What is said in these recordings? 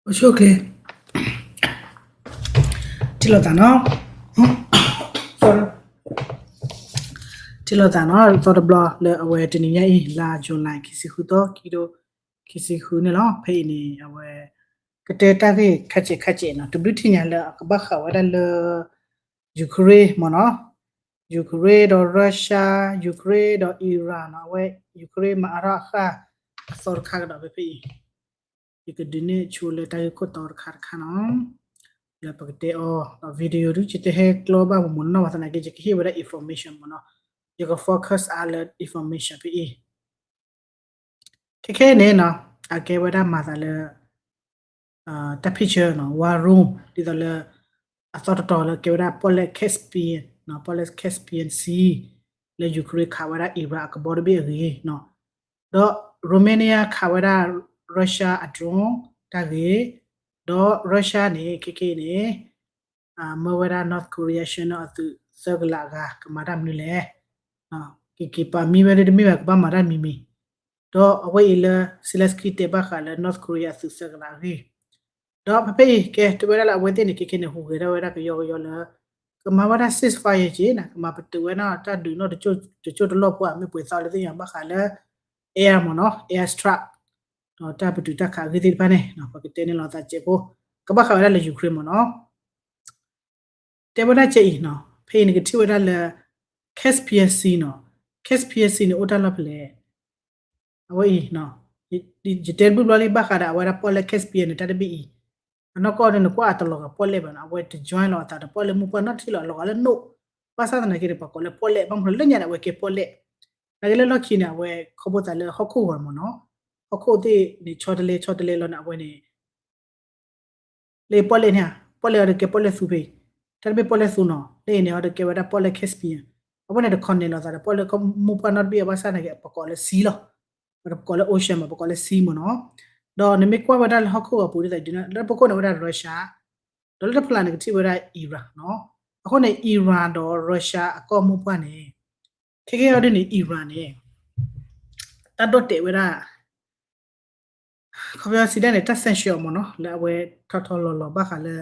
အိၣ်ဆူၣ်ချ့, ထံၣ်လိာ်သးနီၤ, ထံၣ်လိာ်သးနီၤ သီတဘျီလၢအဝဲတနံၤညါအံၤ လါ July ခံဆံဃုသီ ခံကထိခံဆံဃုန့ၣ်လီၤ. ဖဲအံၤန့ၣ် အဝဲ ကတဲတၢ်ဂ့ၢ်ခါဆဲးခါဆဲးနီၤ, တဘျုးထံၣ်ညါလၢအကဘၣ်ဃးဝဲဒၣ်လၢ Ukraine မ့ၢ်နီၤ, Ukraine ဒီး Russia, Ukraine ဒီး Iran နီၤ, အဝဲ Ukraine မၤအါထီၣ်အဃၢ်အသီတခါကဒီးဖဲဖဲအံၤ, ယကဒုးနဲၣ်ဆိလၢတၢ်ဂ့ၢ်ခိၣ်တီတခါတခါနီၤ, လၢပကတဲအီၤဒီး video ဒုး ယတဟဲကျီဘၣ်မူးမူးနီၢ်နီၢ်ဘၣ်သနာ်က့ ယကဟ့ၣ်ဝဲဒၣ် information မ့ၢ်နီၤ, ယက focus အါလၢ information ဖဲအံၤ ခဲခဲန့ၣ်နီၤ, အကဲဝဲဒၣ်မၤသးလၢ တၢ် picture နီၤ, war room ဒ်သိးလၢ အသီတတီၤလၢကဲဝဲဒၣ်ပီၣ်လဲၣ် Caspian နီၤ, ပီၣ်လဲၣ် Caspian Sea လၢ Ukraine ခးဝဲဒၣ် Iran အကဘီတဘ့ၣ်အဂ့ၢ်နီၤ, ဒီး Romania ခးဝဲဒၣ် Russia အ drone တၢ်ဂ့ၢ်, ဒီး Russia န့ၣ် ခဲခဲအံၤန့ၣ် မၢဝဲဒၣ် North Korea ဆှၢနီၤအသုးသၢကလးအဂၤ ကမၤတၢ်မနုၤလဲၣ်, ကက့ၤပာ်မံဝဲဒၣ်တမ့ၢ်ဘၣ် ကဘၣ်မၤတၢ်မံၤမံၤ, ဒီးအဝဲအံၤလၢ Zelensky တဲဘၣ်ဃးလၢ North Korea အသုးသၢကလးအဂ့ၢ်, ဒီးဖဲဖဲအံၤ ကဲ တဲဝဲဒၣ်လၢအဝဲသ့ၣ်န့ၣ် ခဲခဲန့ၣ် ဟူးဂဲၤထီၣ်ဝဲဒၣ်ကယီကယီလၢ ကမၤဝဲဒၣ် ceasefire က့ၤနီၤ, ကမၤပတုာ်ဝဲဒၣ်တၢ်ဒုးနီၢ်တစိၢ်တစိၢ်တလီၢ်ဖိ မ့ၢ်ပှဲၤသီလၢသ့ၣ်ညါဘၣ်ဃးလၢ air မ့ၢ်နီၤ, air strike ဒီးတၢ်ပတုာ်တၢ်ခးအဂ့ၢ်သ့ၣ်တဖၣ်န့ၣ် ပကတဲန့ၣ်လီၤသးစဲးဖိ, ကဘၣ်ဃးဝဲဒၣ်လၢ Ukraine မ့ၢ်နီၤ တဲဝဲဒၣ်ကဲအံၤနီၤ, ဖဲအံၤန့ၣ်ကထံၣ်ဝဲဒၣ်လၢ Caspian Sea နီၤ, Caspian Sea န့ၣ် အိၣ်တၢ်လီၢ်ဖဲလဲၣ်, အဝဲအံၤ ယတဲတဘျုးဘျီလံ ဘၣ်ဃးဒီးအဝဲဒၣ်ပီၣ်လဲၣ် Caspian န့ၣ် တၢ်တဘ့ၣ်အံၤ, အနီၢ်ကီၢ်န့ၣ် နကွၢ်အတလီၤဂာ်ပီၣ်လဲၣ်ဘၣ်နီၤ, အဝဲတ join လီၤအသးဒီးပီၣ်လဲၣ်မုၢ်ပှၢ်နီတထံၣ်လီၤ, အလီၤဂာ်လၢနိၣ်, ဘၣ်ဆၣ်သနာ်က့န့ၣ် ပှၤကိးလၢပီၣ်လဲၣ် ဘၣ်မနုၤလၢညါန့ၣ် အဝဲကဲပီၣ်လဲၣ်, သနာ်က့လၢလီၢ်ခံန့ၣ် အဝဲခီဖျိသးလၢဟီၣ်ခိၣ်ဂီၤမ့ၢ်နီၤ, ဟီၣ်ခိၣ်သ့ၣ်န့ၣ် ဆီတလဲဆီတလဲလီၤန့ၣ် အဝဲန့ၣ် လၢပီၣ်လဲၣ်န့ၣ်, ပီၣ်လဲၣ်အီၤဒီးကဲပီၣ်လဲၣ်သူဖဲအံၤ, တၢ်တဘ့ၣ်ပီၣ်လဲၣ်သူနီၤ, လၢအံၤန့ၣ် အီၤဒီးကဲဝဲဒၣ်ပီၣ်လဲၣ် Caspian, အဝဲန့ၣ်တ connect လီၤသးဒီးပီၣ်လဲၣ်မုၢ်ပှၢ်နီတဘ့ၣ် ဘၣ်ဆၣ်သနာ်က့ ပကိးလၢ sea လီၤ, ပကိးလၢ ocean မ့ၢ် ပကိးလၢ sea မ့ၢ်နီၤ, ဒီးနမ့ၢ်ကွၢ်ဝဲဒၣ်လၢဟီၣ်ခိၣ်ဂီၤပူၤဒ်သိးဒ်န့ၣ် လၢပခိၣ်န့ၣ်ဝဲဒၣ် Russia, ဒီးလၢတဖျးန့ၣ်ကထံၣ်ဝဲဒၣ် Iran နီၤ, အဃိန့ၣ် Iran ဒီး Russia အကီၢ်မုၢ်ပှၢ်န့ၣ်, ခဲကဲအီၤဒ်န့ၣ် Iran န့ၣ် တၢ်ဒိၣ်တဲာ်ဝဲဒၣ် ခီပညီစံးဒ်န့ၣ် တၢ် sanction မ့ၢ်နီၤ လၢအဝဲထီထီလီၤလီၤဘၣ်ဃးလၢ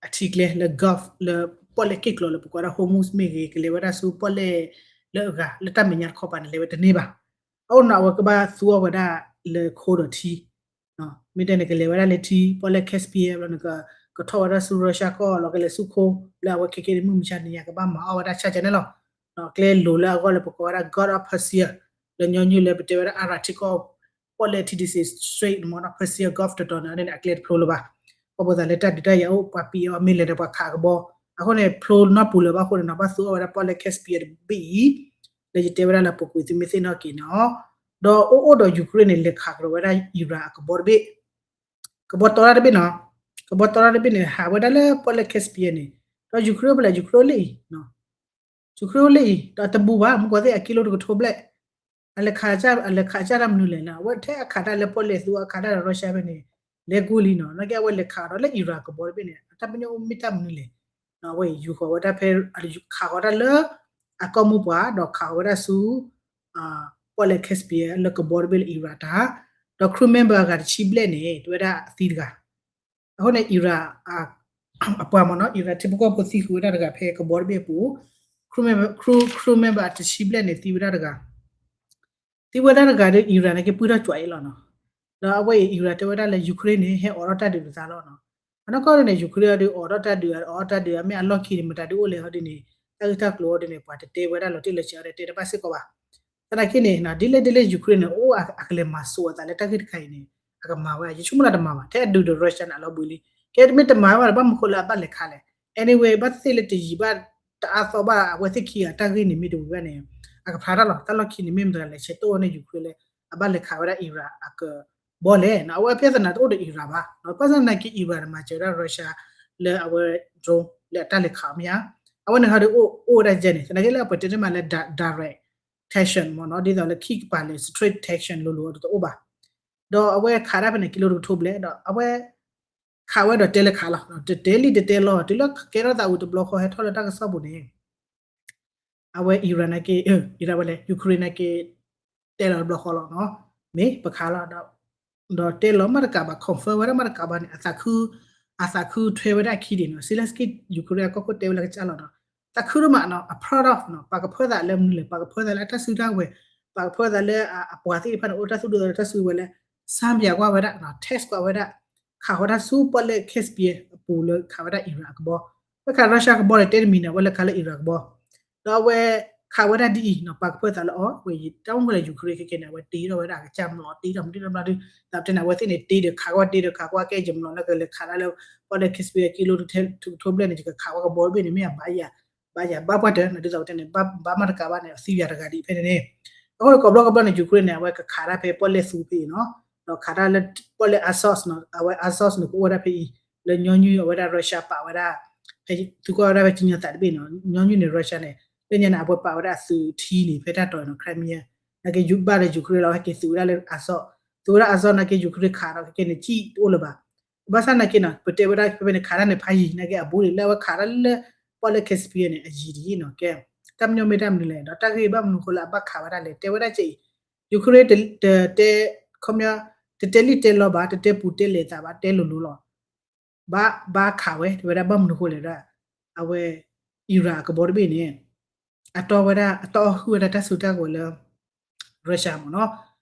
အထံကျဲလၢ Gulf လၢပီၣ်လဲၣ်က့ၣ်ကျီလၢပကိးဝဲဒၣ် Hormuz မ့ၢ်ဂ့ၤ ကလဲၤဝဲဒၣ်ဆူပီၣ်လဲၣ်လၢအဂၤ လၢတၢ်မဲာ်ညါတခီပၤန့ၣ် လဲၤဝဲတန့ၢ်ဘၣ်. အအိၣ်နီၤ အဝဲကဘၣ်သူအီၤဝဲဒၣ်လၢခိဒီးထံ မ့ၢ်တဲန့ၣ် ကလဲၤဝဲဒၣ်လၢထံ ပီၣ်လဲၣ် Caspian ဘျီန့ၣ် ကထီၣ်ဝဲဒၣ်ဆူ Russia ကီၢ်လီၤ ကလဲၤဆူခိ လၢအဝဲခဲကဲန့ၣ် မုၢ်မဆါတနံၤညါကဘၣ်မၤအီၣ်ဝဲဒၣ်ဆၣ်ကၢန့ၣ်လီၤ. ကျဲလိၤလၢအဂီၢ်လၢပကိးဝဲဒၣ် Gulf of Persia လၢညီနုၢ်လၢပတဲဝဲဒၣ် Iran ထံကီၢ် ပီၣ်လဲၣ်ထံ Persian Gulf တတီၤန့ၣ် အန့ၣ်အကျဲတဖျိလၢၤဘၣ်. ခီဖျိသးလၢတၢ်ဒုးတၢ်ယၤအိၣ် ပှၤပံးအီၤမ့ၢ်လဲၤဒီးပှၤခးကဘီ အဃိန့ၣ် ဖျိနီတပူၤလၢၤဘၣ်အဃိန့ၣ်နီၤ ဘၣ်သူအီၤဝဲဒၣ်ပီၣ်လဲၣ် Caspian တဘ့ၣ်အံၤ လၢယတဲဝဲဒၣ်လၢပူၤကွံာ်သုမ့ၢ်သ့ၣ်နီၣ်က့ၤန့ၣ် ဒီးအိၣ်အိၣ်ဒီး Ukraine န့ၣ် လဲၤခးကဒီးဝဲဒၣ် Iran အကဘီတဘ့ၣ် ကဘီတီတၢ်တဘ့ၣ်နီၤ ကဘီတီတၢ်တဘ့ၣ်န့ၣ် ဟးဝဲဒၣ်လၢပီၣ်လဲၣ် Caspian န့ၣ် ဒီး Ukraine အိၣ်ဖဲလဲၣ် Ukraine အိၣ်လၢအံၤ Ukraine အိၣ်လၢအံၤ ဒီးတဘူးဘၣ် မုၢ်ကီၢ်သ့ၣ်အကံလိတကထိဘျဲၣ် အလဲၤခး အလဲၤခးကၢ်တၢ်မနုၤလဲၣ် အဝဲထဲအခးတၢ်လၢပီၣ်လဲၣ်သူ အခးတၢ်ဒီး Russia ဖဲန့ၣ် လဲၤကူလံနီၤ နာ်က့အဝဲလဲၤခးဒီးလၢ Iran ကဘီတဘ့ၣ်န့ၣ် အတၢ်ပညိၣ်အိၣ်မ့ၢ်တၢ်မနုၤလဲၣ် အဝဲယူၤဃီၤဝဲဒၣ်ဖဲ ခးဃီၤတၢ်လၢ အကီၢ်မိၢ်ပှၢ် ဒီးခးဃီၤဝဲဒၣ်ဆူ ပီၣ်လဲၣ် Caspian လၢကဘီတဘ့ၣ်လၢ Iran တၢ် ဒီး crew member အဂၤတဆံဘျဲၣ်န့ၣ် တဝဲဒၣ်သံတဂၤ အဃိန့ၣ် Iran အပှၤမ့ၢ်နီၤ Iran ထံဖိကီၢ်ဖိသံဃုာ်ဝဲဒၣ်တဂၤဖဲကဘီတဘ့ၣ်အပူၤ crew member တဆံဘျဲၣ်န့ၣ် သံဝဲဒၣ်တဂၤ သံဝဲဒၣ်တဂၤဒီး Iran န့ၣ်က့ၤပှၢ်ထီၣ်ကွံာ်အံၤလီၤနီၤ ဒီးအဝဲအံၤ Iran တဲဝဲဒၣ်လၢ Ukraine န့ၣ် ဟဲအိးထီၣ်တၢ်ဒုးတသးလီၤနီၤ အနီၢ်ကီၢ်န့ၣ် Ukraine အီၤဒုးအိးထီၣ်တၢ်ဒုး အိးထီၣ်တၢ်ဒုး အမ့ၢ်အလီၢ်ခံန့ၣ် မတၤဒုးအိၣ်လဲၣ်ဟီဒ်န့ၣ် တၢ်ဂ့ၢ်တၢ်ကျိၤအီၤဒ်န့ၣ် ပှၤတတဲဝဲဒၣ်လီၤတံၢ်လီၤဆဲးအီၤဒီးတဲတဘၣ်စ့ၢ်ကီးဘၣ် သနာ်က့န့ၣ် ဒ်လဲၣ်ဒ်လဲၣ် Ukraine န့ၣ် အိၣ်အကလဲၤမၤစိာ်အသးလၢတၢ်ဂ့ၢ်တခါအံၤန့ၣ် အကမၤဝဲ ယဆိကမိၣ်လၢတမၤဘၣ် ထဲအဒုးဒီး Russia န့ၣ် အလီၤဘှံးလံ ကဲတမ့ၢ်တမၤဘၣ်ဒီး ဘၣ်မနုၤဃိလၢအဘၣ်လဲၤခးလဲၣ် anyway ဘၣ်သ့ၣ်လၢတယံာ်ဘၣ် တအါသီဘၣ် အဝဲသ့ၣ်ခံဂၤတၢ်ဂ့ၢ်န့ၣ်မ့ၢ်တဝံၤဘၣ်န့ၣ် အကဖျါတၢ်လီၤ တၢ်လီၢ်ခံန့ၣ်မ့ၢ်မတၤလဲၤဆဲးတိၢ်ဝဲန့ၣ် Ukraine လၢ အဘၣ်လဲၤခးဝဲဒၣ် Iran အကဘီလဲၣ် အဝဲ ပြဿနာ တအိၣ်ဒီး Iran ဘၣ် ဘၣ်ဆၣ်သနာ်က့ Iran န့ၣ် မၤစၢၤဝဲဒၣ် Russia လၢအဝဲ drone လၢအတၢ်လဲၤခးမ့ၢ်ဧါ အဝဲန့ၣ်ဟီဒီးအိၣ်ဝဲဒၣ်ယဲန့ၣ် သနာ်က့လၢအပှၤတဲတ့ၢ်မးလၢ direct tension မ့ၢ်နီၤ ဒ်သိးလၢခံကပၤလဲၣ် straight tension လိၤလိၤအီၤတအိၣ်ဘၣ် ဒီးအဝဲခးဒၣ်ဖဲန့ၣ် ကံလိတကထိဘျဲၣ် ဒီးအဝဲ ခးဝဲဒီးတဲလၢခးလီၤ တတဲလံတတဲလီၤ တုၤလၢကဲထီၣ်သးဝံၤတဘျီဃီဟဲထီၣ်လၢတၢ်ကစီၣ်ပူၤန့ၣ် အဝဲ Iran နာ်က့ Iran ဝဲလဲၣ် Ukraine နာ်က့ တဲလီၤတဘျီဃီလီၤ မ့ၢ်ပခးလီၤဒီး ဒီးတဲလီၤမးတကးဘၣ် confirm ဝဲဒၣ်မးတကးဘၣ်န့ၣ် အသးခု အသးခုထွဲဝဲဒၣ်ခံဒံးနီၤ Zelensky Ukraine အကီၢ်ခိၣ်တဲဝဲလၢကစၢ်လီၤနီၤ သးခုဒိၣ်မးနီၤ အ proud of နီၤ ပာ်ကဖၢသးလၢမနုၤလဲၣ် ပာ်ကဖၢသးလၢအတၢ်စုတၢ်ကဝဲၤ ပာ်ကဖၢသးလၢအပှၤသ့ၣ်တဖၣ်န့ၣ် အိၣ်တၢ်သူၣ်ဒိၣ်သးဒိၣ်တၢ်စုကဝဲၤလၢ စမ်းပြကွၢ်ဝဲဒၣ် test ကွၢ်ဝဲဒၣ် ခးဃီတၢ်ဆူပီၣ်လဲၣ် Caspian အပူၤလၢခးဝဲဒၣ် Iran အကဘီ ဝဲခး Russia ကဘီန့ၣ် တဲတမံၤန့ၣ် အဝဲလဲၤခးလၢ Iran ကဘီ ဒီးအဝဲခးဝဲဒၣ်ဒ်အံၤနီၤ ပာ်ကဖၢသးလၢအီၤ ဝဲတၢ်အိၣ်မူလၢ Ukraine ခဲကဲန့ၣ် အဝဲတ့ထီၣ်ဝဲဒၣ်အကစၢ်မျိာ် တ့ထီၣ်မနုၤတဘျီဒု သးပတဲန့ၣ် အဝဲသ့ၣ်န့ၣ် တ့ဒီးခးကွၢ်တ့ဒီးခးကွၢ် ကဲယမျိာ်လၢကလဲၤခးဒၣ်လၢ ပီၣ်လဲၣ် Caspian ကံလိ ထူကထိဘျဲၣ်န့ၣ် ယကခးဝဲကဘီတဘ့ၣ်န့ၣ် မ့ၢ်အဘၣ်ယၤ ဘၣ်ယၤ ဘၣ်ပှၢ်တၢၢ်နီၤ ဒ်သိးပတဲန့ၣ် ဘၣ်မးတကးဘၣ်န့ၣ် အသံယၤတဂၤဒံးဖဲန့ၣ်န့ၣ် အဃိန့ၣ် ကိးဘျီကိးဘျီန့ၣ် Ukraine န့ၣ် အဝဲကခးဒၣ်ဖဲပီၣ်လဲၣ်သူဖဲအံၤနီၤ ဒီးခးဒၣ်လၢပီၣ်လဲၣ် Azov နီၤ အဝဲ Azov န့ၣ် ကအိၣ်ဝဲဒၣ်ဖဲအံၤ လၢညီနုၢ်အဝဲဒၣ် Russia ပာ်ဝဲဒၣ် ဖဲသုကွၢ်ဝဲဒၣ်ဖဲကညီသးတဘ့ၣ်နီၤ ညီနုၢ်န့ၣ် Russia န့ၣ် လၢညါန့ၣ် အဝဲပာ်ဝဲဒၣ်အသုးထံန့ၣ် ဖဲတၢ်တီၤနီၤ Crimea နာ်က့ ဘၣ်ဒီး Ukraine လီၤ ဟဲက့ၤသုးဝဲဒၣ်လၢ Azov သုးဝဲဒၣ် Azov နာ်က့ Ukraine ခးဒီးခဲကဲန့ၣ် ကံၣ်တအိၣ်လၢၤဘၣ် ဘၣ်ဆၣ်နာ်က့နီၤ ပတဲဝဲဒၣ်ဖဲဖဲန့ၣ် ခးဒၣ်န့ၣ်ဖးယံၤ နာ်က့အဘူးန့ၣ် လၢအဝဲခးဒၣ်လၢ ပီၣ်လဲၣ် Caspian န့ၣ် အယံၤဒ်အံၤနီၤ ကဲ တၢ်မညိမ့ၢ်တၢ်မနုၤလဲၣ် ဒီးတၢ်ဂ့ၢ်ဘၣ်မနုၤဃိလၢအဘၣ်ခးဝဲဒၣ်လဲၣ် တဲဝဲဒၣ်ကဲအံၤ Ukraine တတဲ ခီပညီ တတဲလံၣ်တဲလီဘၣ် တတဲပူၤတဲလဲၤသးဘၣ် တဲလိၤလိၤလီၤ ဘၣ် ဘၣ်ခးဝဲ တဲဝဲဒၣ်ဘၣ်မနုၤဃိလဲၣ်ဒီး အဝဲ Iran အကဘီတဘ့ၣ်န့ၣ် အတီဝဲဒၣ် အတီအီၣ်ဟုၣ်ဝဲဒၣ်တၢ်စုတၢ်ကဝဲၤလၢ Russia မ့ၢ်နီၤ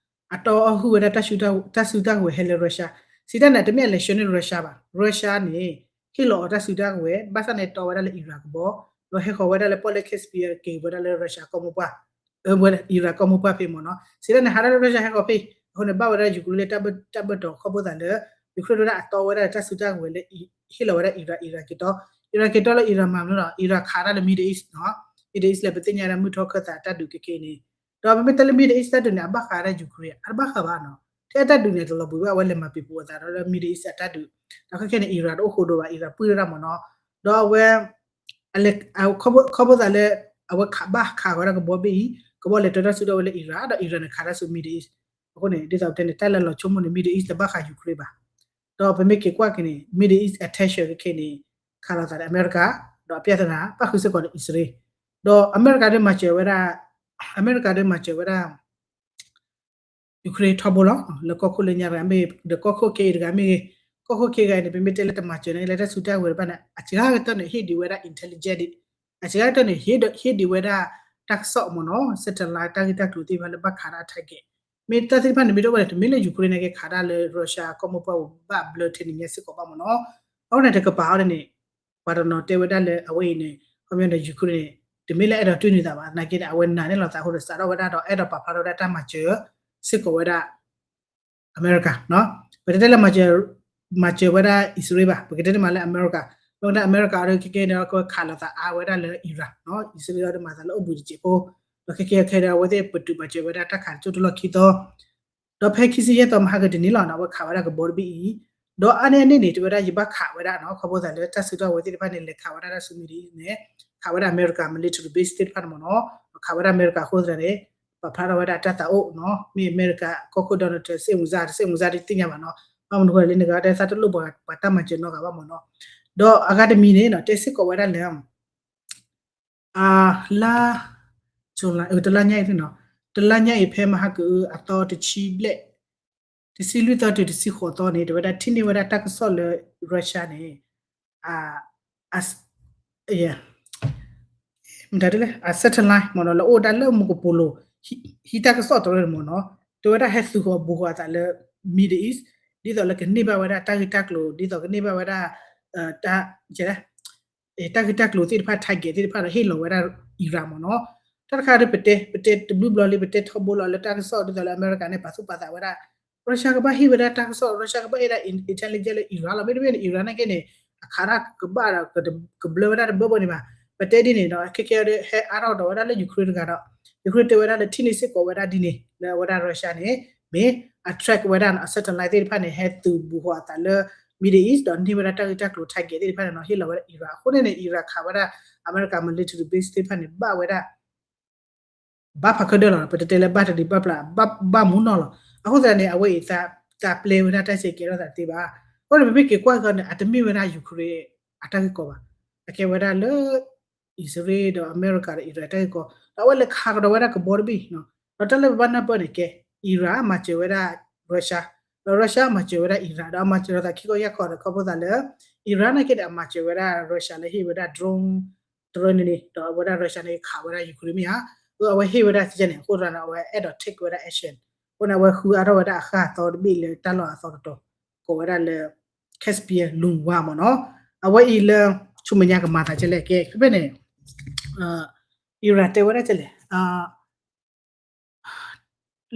အတီအီၣ်ဟုၣ်ဝဲဒၣ် တၢ်စုတၢ်ကဝဲၤဟဲလၢ Russia စံးတၢ်န့ၣ် တမ့ၢ်အလဲၤဆှၢန့ၢ် Russia ဘၣ် Russia န့ၣ် ဟ့ၣ်လီၤအီၤတၢ်စုတၢ်ကဝဲၤ ဘၣ်ဆၣ်န့ၣ်တီဝဲဒၣ်လၢ Iran ကဘီ ဒီးဟဲဃီၤဝဲဒၣ်လၢပီၣ်လဲၣ် Caspian က့ၤဝဲဒၣ်လၢ Russia ကီၢ်မိၢ်ပှၢ် အဝဲ Iran ကီၢ်မိၢ်ပှၢ်ဖဲမ့ၢ်နီၤ စံးတၢ်န့ၣ် ဟးဒၣ်လၢ Russia ဟဲဃီၤဖဲ အဃိန့ၣ် ဘၣ်ဝဲဒၣ် Ukraine လၢတၢ်ဘၢၣ်တီၤခီဖျိသးလၢ Ukraine ဒၣ်အတီဝဲဒၣ်တၢ်စုတၢ်ကဝဲၤလၢ ဟ့ၣ်လီၤဝဲဒၣ် Iran Iran က့ၤတီ Iran က့ၤတီလၢ Iran မၤမနုၤလီၤ Iran ခးဒၣ်လၢ Middle East နီၤ Middle East လၢပသ့ၣ်ညါဒၣ်မုၢ်ထီၣ်ခၢၣ်သးတၢ်ဒုးခဲကဲအံၤန့ၣ် ဒီးပမ့ၢ်တဲလၢ Middle East တၢ်ဒုးန့ၣ် အဘၣ်ဃးဒၣ် Ukraine အတဘၣ်ဃးဘၣ်နီၤ ထဲအတၢ်ဒုးန့ၣ် တလီၤဘှံးဘၣ် အဝဲလဲၤမၤပံၤပူၤအသးဒီးလၢ Middle East အတၢ်ဒုး ဒီးခဲကဲန့ၣ် Iran တအိၣ်ဃိဒိဘၣ် Iran ပုၢ်တၢ်မ့ၢ်နီၤ ဒီးအဝဲ အလဲၤ ခီဖျိသးလၢ အဝဲခးဘၣ်ခးဃီၤဒၣ်ကဘီဘ့ၣ်အံၤ ကဘီလဲၤတၢတၢ်စုဒီးဝဲလၢ Iran ဒီး Iran န့ၣ်ခးတၢ်ဆူ Middle East အဃိန့ၣ် ဒ်သိးပတဲန့ၣ် တၢ်လၢလီၤဆိကမိၣ်န့ၣ် Middle East တဘၣ်ဃး Ukraine ဘၣ် ဒီးပမ့ၢ်က့ၤကွၢ်က့ၤန့ၣ် Middle East attention ခဲကဲန့ၣ် ခးလိာ်သးဒီးအမဲရကၤ ဒီးအပြဿနာ ပၣ်ဃုာ်စ့ၢ်ကီးဒီးအံၣ်စရ့လး ဒီးအမဲရကၤဒ်မၤစၢၤဝဲဒၣ် အမဲရကၤဒ်မၤစၢၤဝဲဒၣ် Ukraine ထီဘိလီၤ လၢကီၢ်ခိၣ်လၢညါတဂၤမ့ၢ်ဂ့ၤ ဒီးကီၢ်ခိၣ်ခဲအံၤတဂၤမ့ၢ်ဂ့ၤ ကီၢ်ခိၣ်ခဲအံၤတဂၤအံၤန့ၣ် ပမ့ၢ်တဲလၢတမၤစၢၤန့ၣ် လၢတၢ်စုတၢ်ကဝဲၤတဖၣ်န့ၣ် အစှၤကတၢၢ်န့ၣ် ဟ့ၣ်ဒံးဝဲဒၣ် intelligence ဒံး အစှၤကတၢၢ်န့ၣ် ဟ့ၣ်ဒံးဝဲဒၣ် တၢ်ကစီၣ်မ့ၢ်နီၤ satellite တၢ်ဂ့ၢ်တၢ်ကျိၤသ့ၣ်တဖၣ်လၢဘၣ်ခးဒၣ် target မ့ၢ်တၢ်သ့ၣ်တဖၣ်န့ၣ် မ့ၢ်တအိၣ်ဘၣ်န့ၣ် တမ့ၢ်လၢ Ukraine န့ၣ်က့ၤခးဒၣ်လၢ Russia ကီၢ်မိၢ်ပှၢ်ပူၤဘၣ်ဘျၢထဲန့ၣ်ညါစ့ၢ်ကီးဘၣ်မ့ၢ်နီၤ အဃိန့ၣ်တကပၤအီၤန့ၣ် ပှၤတနီၤတဲဝဲဒၣ်လၢအဝဲအံၤန့ၣ် ခီပညီန့ၣ် Ukraine န့ၣ် တမ့ၢ်လၢအဲၣ်ဒိးတွံၢ်န့ၢ်သးဘၣ် နာ်က့န့ၣ် အဝဲနာ်န့ၢ်လီၤသးအဃိဒီး စးထီၣ်ဝဲဒၣ်ဒီးအဲၣ်ဒိးပာ်ဖျါထီၣ်ဝဲဒၣ်တၢ်မၤစၢၤ စ့ၢ်ကီးဝဲဒၣ် အမဲရကၤ ပတတဲလၢ မၤစၢၤဝဲဒၣ်အံၣ်စရ့လးဘၣ် ပကတဲတမံၤလၢအမဲရကၤ ဘၣ်ဝဲဒၣ်အမဲရကၤအီၤဒီးခဲကဲန့ၣ် ကဝဲခးလိာ်သးအါဝဲဒၣ်လၢ Iran အံၣ်စရ့လးအီၤဒီးမၤသးလၢအိၣ်ဘှံးတစဲးဖိ ဒီးခဲကဲခဲဒီးအဝဲသ့ၣ်ပတုာ်မၤစၢၤဝဲဒၣ်တၢ်ခးတကၠိၢ်တလီၢ်ခံသီ ဒီးဖဲခံဆံယဲၢ်သီမဟါကတနံၤလီၤနီၤ အဝဲခးဝဲဒၣ်ကဘီတဘ့ၣ်အံၤ ဒီးအါန့ၢ်အန့ၣ်န့ၣ် တဲဝဲဒၣ်ယဘၣ်ခးဝဲဒၣ်နီၤ ခီဖျိသးလၢတၢ်စုကဝဲၤသ့ၣ်တဖၣ်န့ၣ် လဲၤခးဝဲဒၣ်တၢ်ဆူ Middle East န့ၣ် ခးဝဲဒၣ်အမဲရကၤ military base သ့ၣ်တဖၣ်န့ၣ်မ့ၢ်နီၤ ခးဝဲဒၣ်အမဲရကၤအဃိသတးန့ၣ် ပာ်ဖျါထီၣ်ဝဲဒၣ်တၢ်သးအိၣ်နီၤ မ့ၢ်အမဲရကၤကီၢ်ခိၣ် Donald Trump စိတ်ဝင်စား တစိတ်ဝင်စားတသ့ၣ်ညါဘၣ်နီၤ ဘၣ်မနုၤဃိလဲၣ်န့ၣ် ကသးတလိၣ်ပှၤတၢ်မၤစၢၤနီတဂၤဘၣ်မ့ၢ်နီၤ ဒီးအဂၤတမံၤန့ၣ်နီၤ တဲစ့ၢ်ကီးဝဲဒၣ်လၢ အလါ July တလါညါအံၤနီၤ တလါညါအံၤဖဲမဟါကအုအသီတဆံဘျဲၣ် တဆံလွံၢ်သီတုၤတဆံဃိးသီန့ၣ် တဲဝဲဒၣ်ထံၣ်န့ၢ်ဝဲဒၣ်တၢ်ကစီၣ်လၢ Russia န့ၣ် အ မတၤဒ်လဲၣ် အ satellite မ့ၢ်နီၤ လၢအိၣ်ဝဲဒၣ်လၢမူကပိာ်လိၤ ဟံးတၢ်ကစီၣ်တရၢန့ၣ်မ့ၢ်နီၤ တဲဝဲဒၣ်ဟဲသုးဃီၤဘူးဃီၤအသးလၢ Middle East ဒ်သိးလၢကန့ၢ်ဘၣ်ဝဲဒၣ်တၢ်ဂ့ၢ်တၢ်ကျိၤ ဒ်သိးကန့ၢ်ဘၣ်ဝဲဒၣ် တၢ် တၢ်ဂ့ၢ်တၢ်ကျိၤသ့ၣ်တဖၣ် target သ့ၣ်တဖၣ်ဒီးဟ့ၣ်လီၤဝဲဒၣ် Iran မ့ၢ်နီၤ တၢ်တခါဒီးပတဲ ပတဲတဘျုးဘျီလံ ပတဲထီဘိလီၤလၢတၢ်ကစီၣ်ဒ်သိးလၢအမဲရကၤန့ၣ် ပာ်သူၣ်ပာ်သးဝဲဒၣ် Russia ကဘၣ်ဟ့ၣ်ဝဲဒၣ်တၢ်ကစီၣ် Russia ကဘၣ်အဲၣ်ဒၣ် intelligence လၢ Iran လီၤ မ့တမ့ၢ်န့ၣ် Iran နာ်က့န့ၣ် အခးတၢ်ကဘၣ်ဒီး ကဘျၢဝဲဒၣ်တဘၢဘၢန့ၣ်ဘၣ် ပတဲဒ်န့ၣ်ဒီး ခဲကဲဒီးဟဲအါထီၣ်ကဒီးဝဲဒၣ်လၢ Ukraine တဂၤဒီး Ukraine တဲဝဲဒၣ်လၢထံၣ်န့ၢ်စ့ၢ်ကီးဝဲဒၣ်ဒ်န့ၣ် လၢအဝဲဒၣ် Russia န့ၣ် မ့ၢ်အ track ဝဲဒၣ် satellite သ့ၣ်တဖၣ်န့ၣ် ဟဲသုးဘူးဃီၤအသးလၢ Middle East ဒီးန့ၢ်ဝဲဒၣ်တၢ်ဂ့ၢ်တၢ်ကျိၤ target သ့ၣ်တဖၣ်န့ၣ်နီၤ ဟ့ၣ်လီၤဝဲဒၣ် Iran အဃိန့ၣ်န့ၣ် Iran ခးဝဲဒၣ် အမဲရကၤ military base သ့ၣ်တဖၣ်န့ၣ် ဘၣ်ဝဲဒၣ် ဘၣ်ဖးခၢဒၢလီၤ ပတတဲလၢဘၣ်တဒံးဘၣ်ပျၢ် ဘၣ်မူနီၤလီၤ အဃိသတးန့ၣ် အဝဲအံၤ သးပျဲဝဲဒၣ်တၢ်စဲးကဲထီၣ်သးတသ့ဘၣ် အဃိန့ၣ် ပမ့ၢ်က့ၤကွၢ်က့ၤန့ၣ် အတမ့ၢ်ဝဲဒၣ် Ukraine အတၢ်ဂ့ၢ်ကီဘၣ် အကဲဝဲဒၣ်လၢ အံၣ်စရ့လးဒီးအမဲရကၤဒီး Iran တၢ်ဂ့ၢ်ကီ ဒီးအဝဲလဲၤခးကဒီးဝဲဒၣ်ကဘီတဘ့ၣ် ဒီးတၢ်လၢပဘၣ်နၢ်ပၢၢ်န့ၣ်ကဲ Iran မၤစၢၤဝဲဒၣ် Russia Russia အမၤစၢၤဝဲဒၣ် Iran ဒီးအမၤစၢၤလိာ်သးခံကီၢ်ယဲၢ်ကီၢ်ဒီး ခီဖျိသးလၢ Iran နာ်က့န့ၣ် အမၤစၢၤဝဲဒၣ် Russia လၢဟ့ၣ်ဝဲဒၣ် drone တရၢန့ၣ်န့ၣ် ဒီးအဝဲဒၣ် Russia န့ၣ်ခးဝဲဒၣ် Ukraine မ့ၢ်ဧါ. အဝဲဟ့ၣ်ဝဲဒၣ်ကဲန့ၣ် အဃိသတးန့ၣ် အဝဲအဲၣ်ဒိး take ဝဲဒၣ် action အဃိန့ၣ် အဝဲဃုအါထီၣ်ဝဲဒၣ်အဃၢ်အသီတဘ့ၣ်လၢတၢ်လီၢ်အသီတတီၤ ကိးဝဲဒၣ်လၢ Caspian လူဝါမ့ၢ်နီၤ. အဝဲအံၤလၢ ဆူမဲာ်ညါကမၤသးကဲလဲၣ်ကဲ ဖဲဖဲန့ၣ် Iran တဲဝဲဒၣ်ကဲလဲၣ်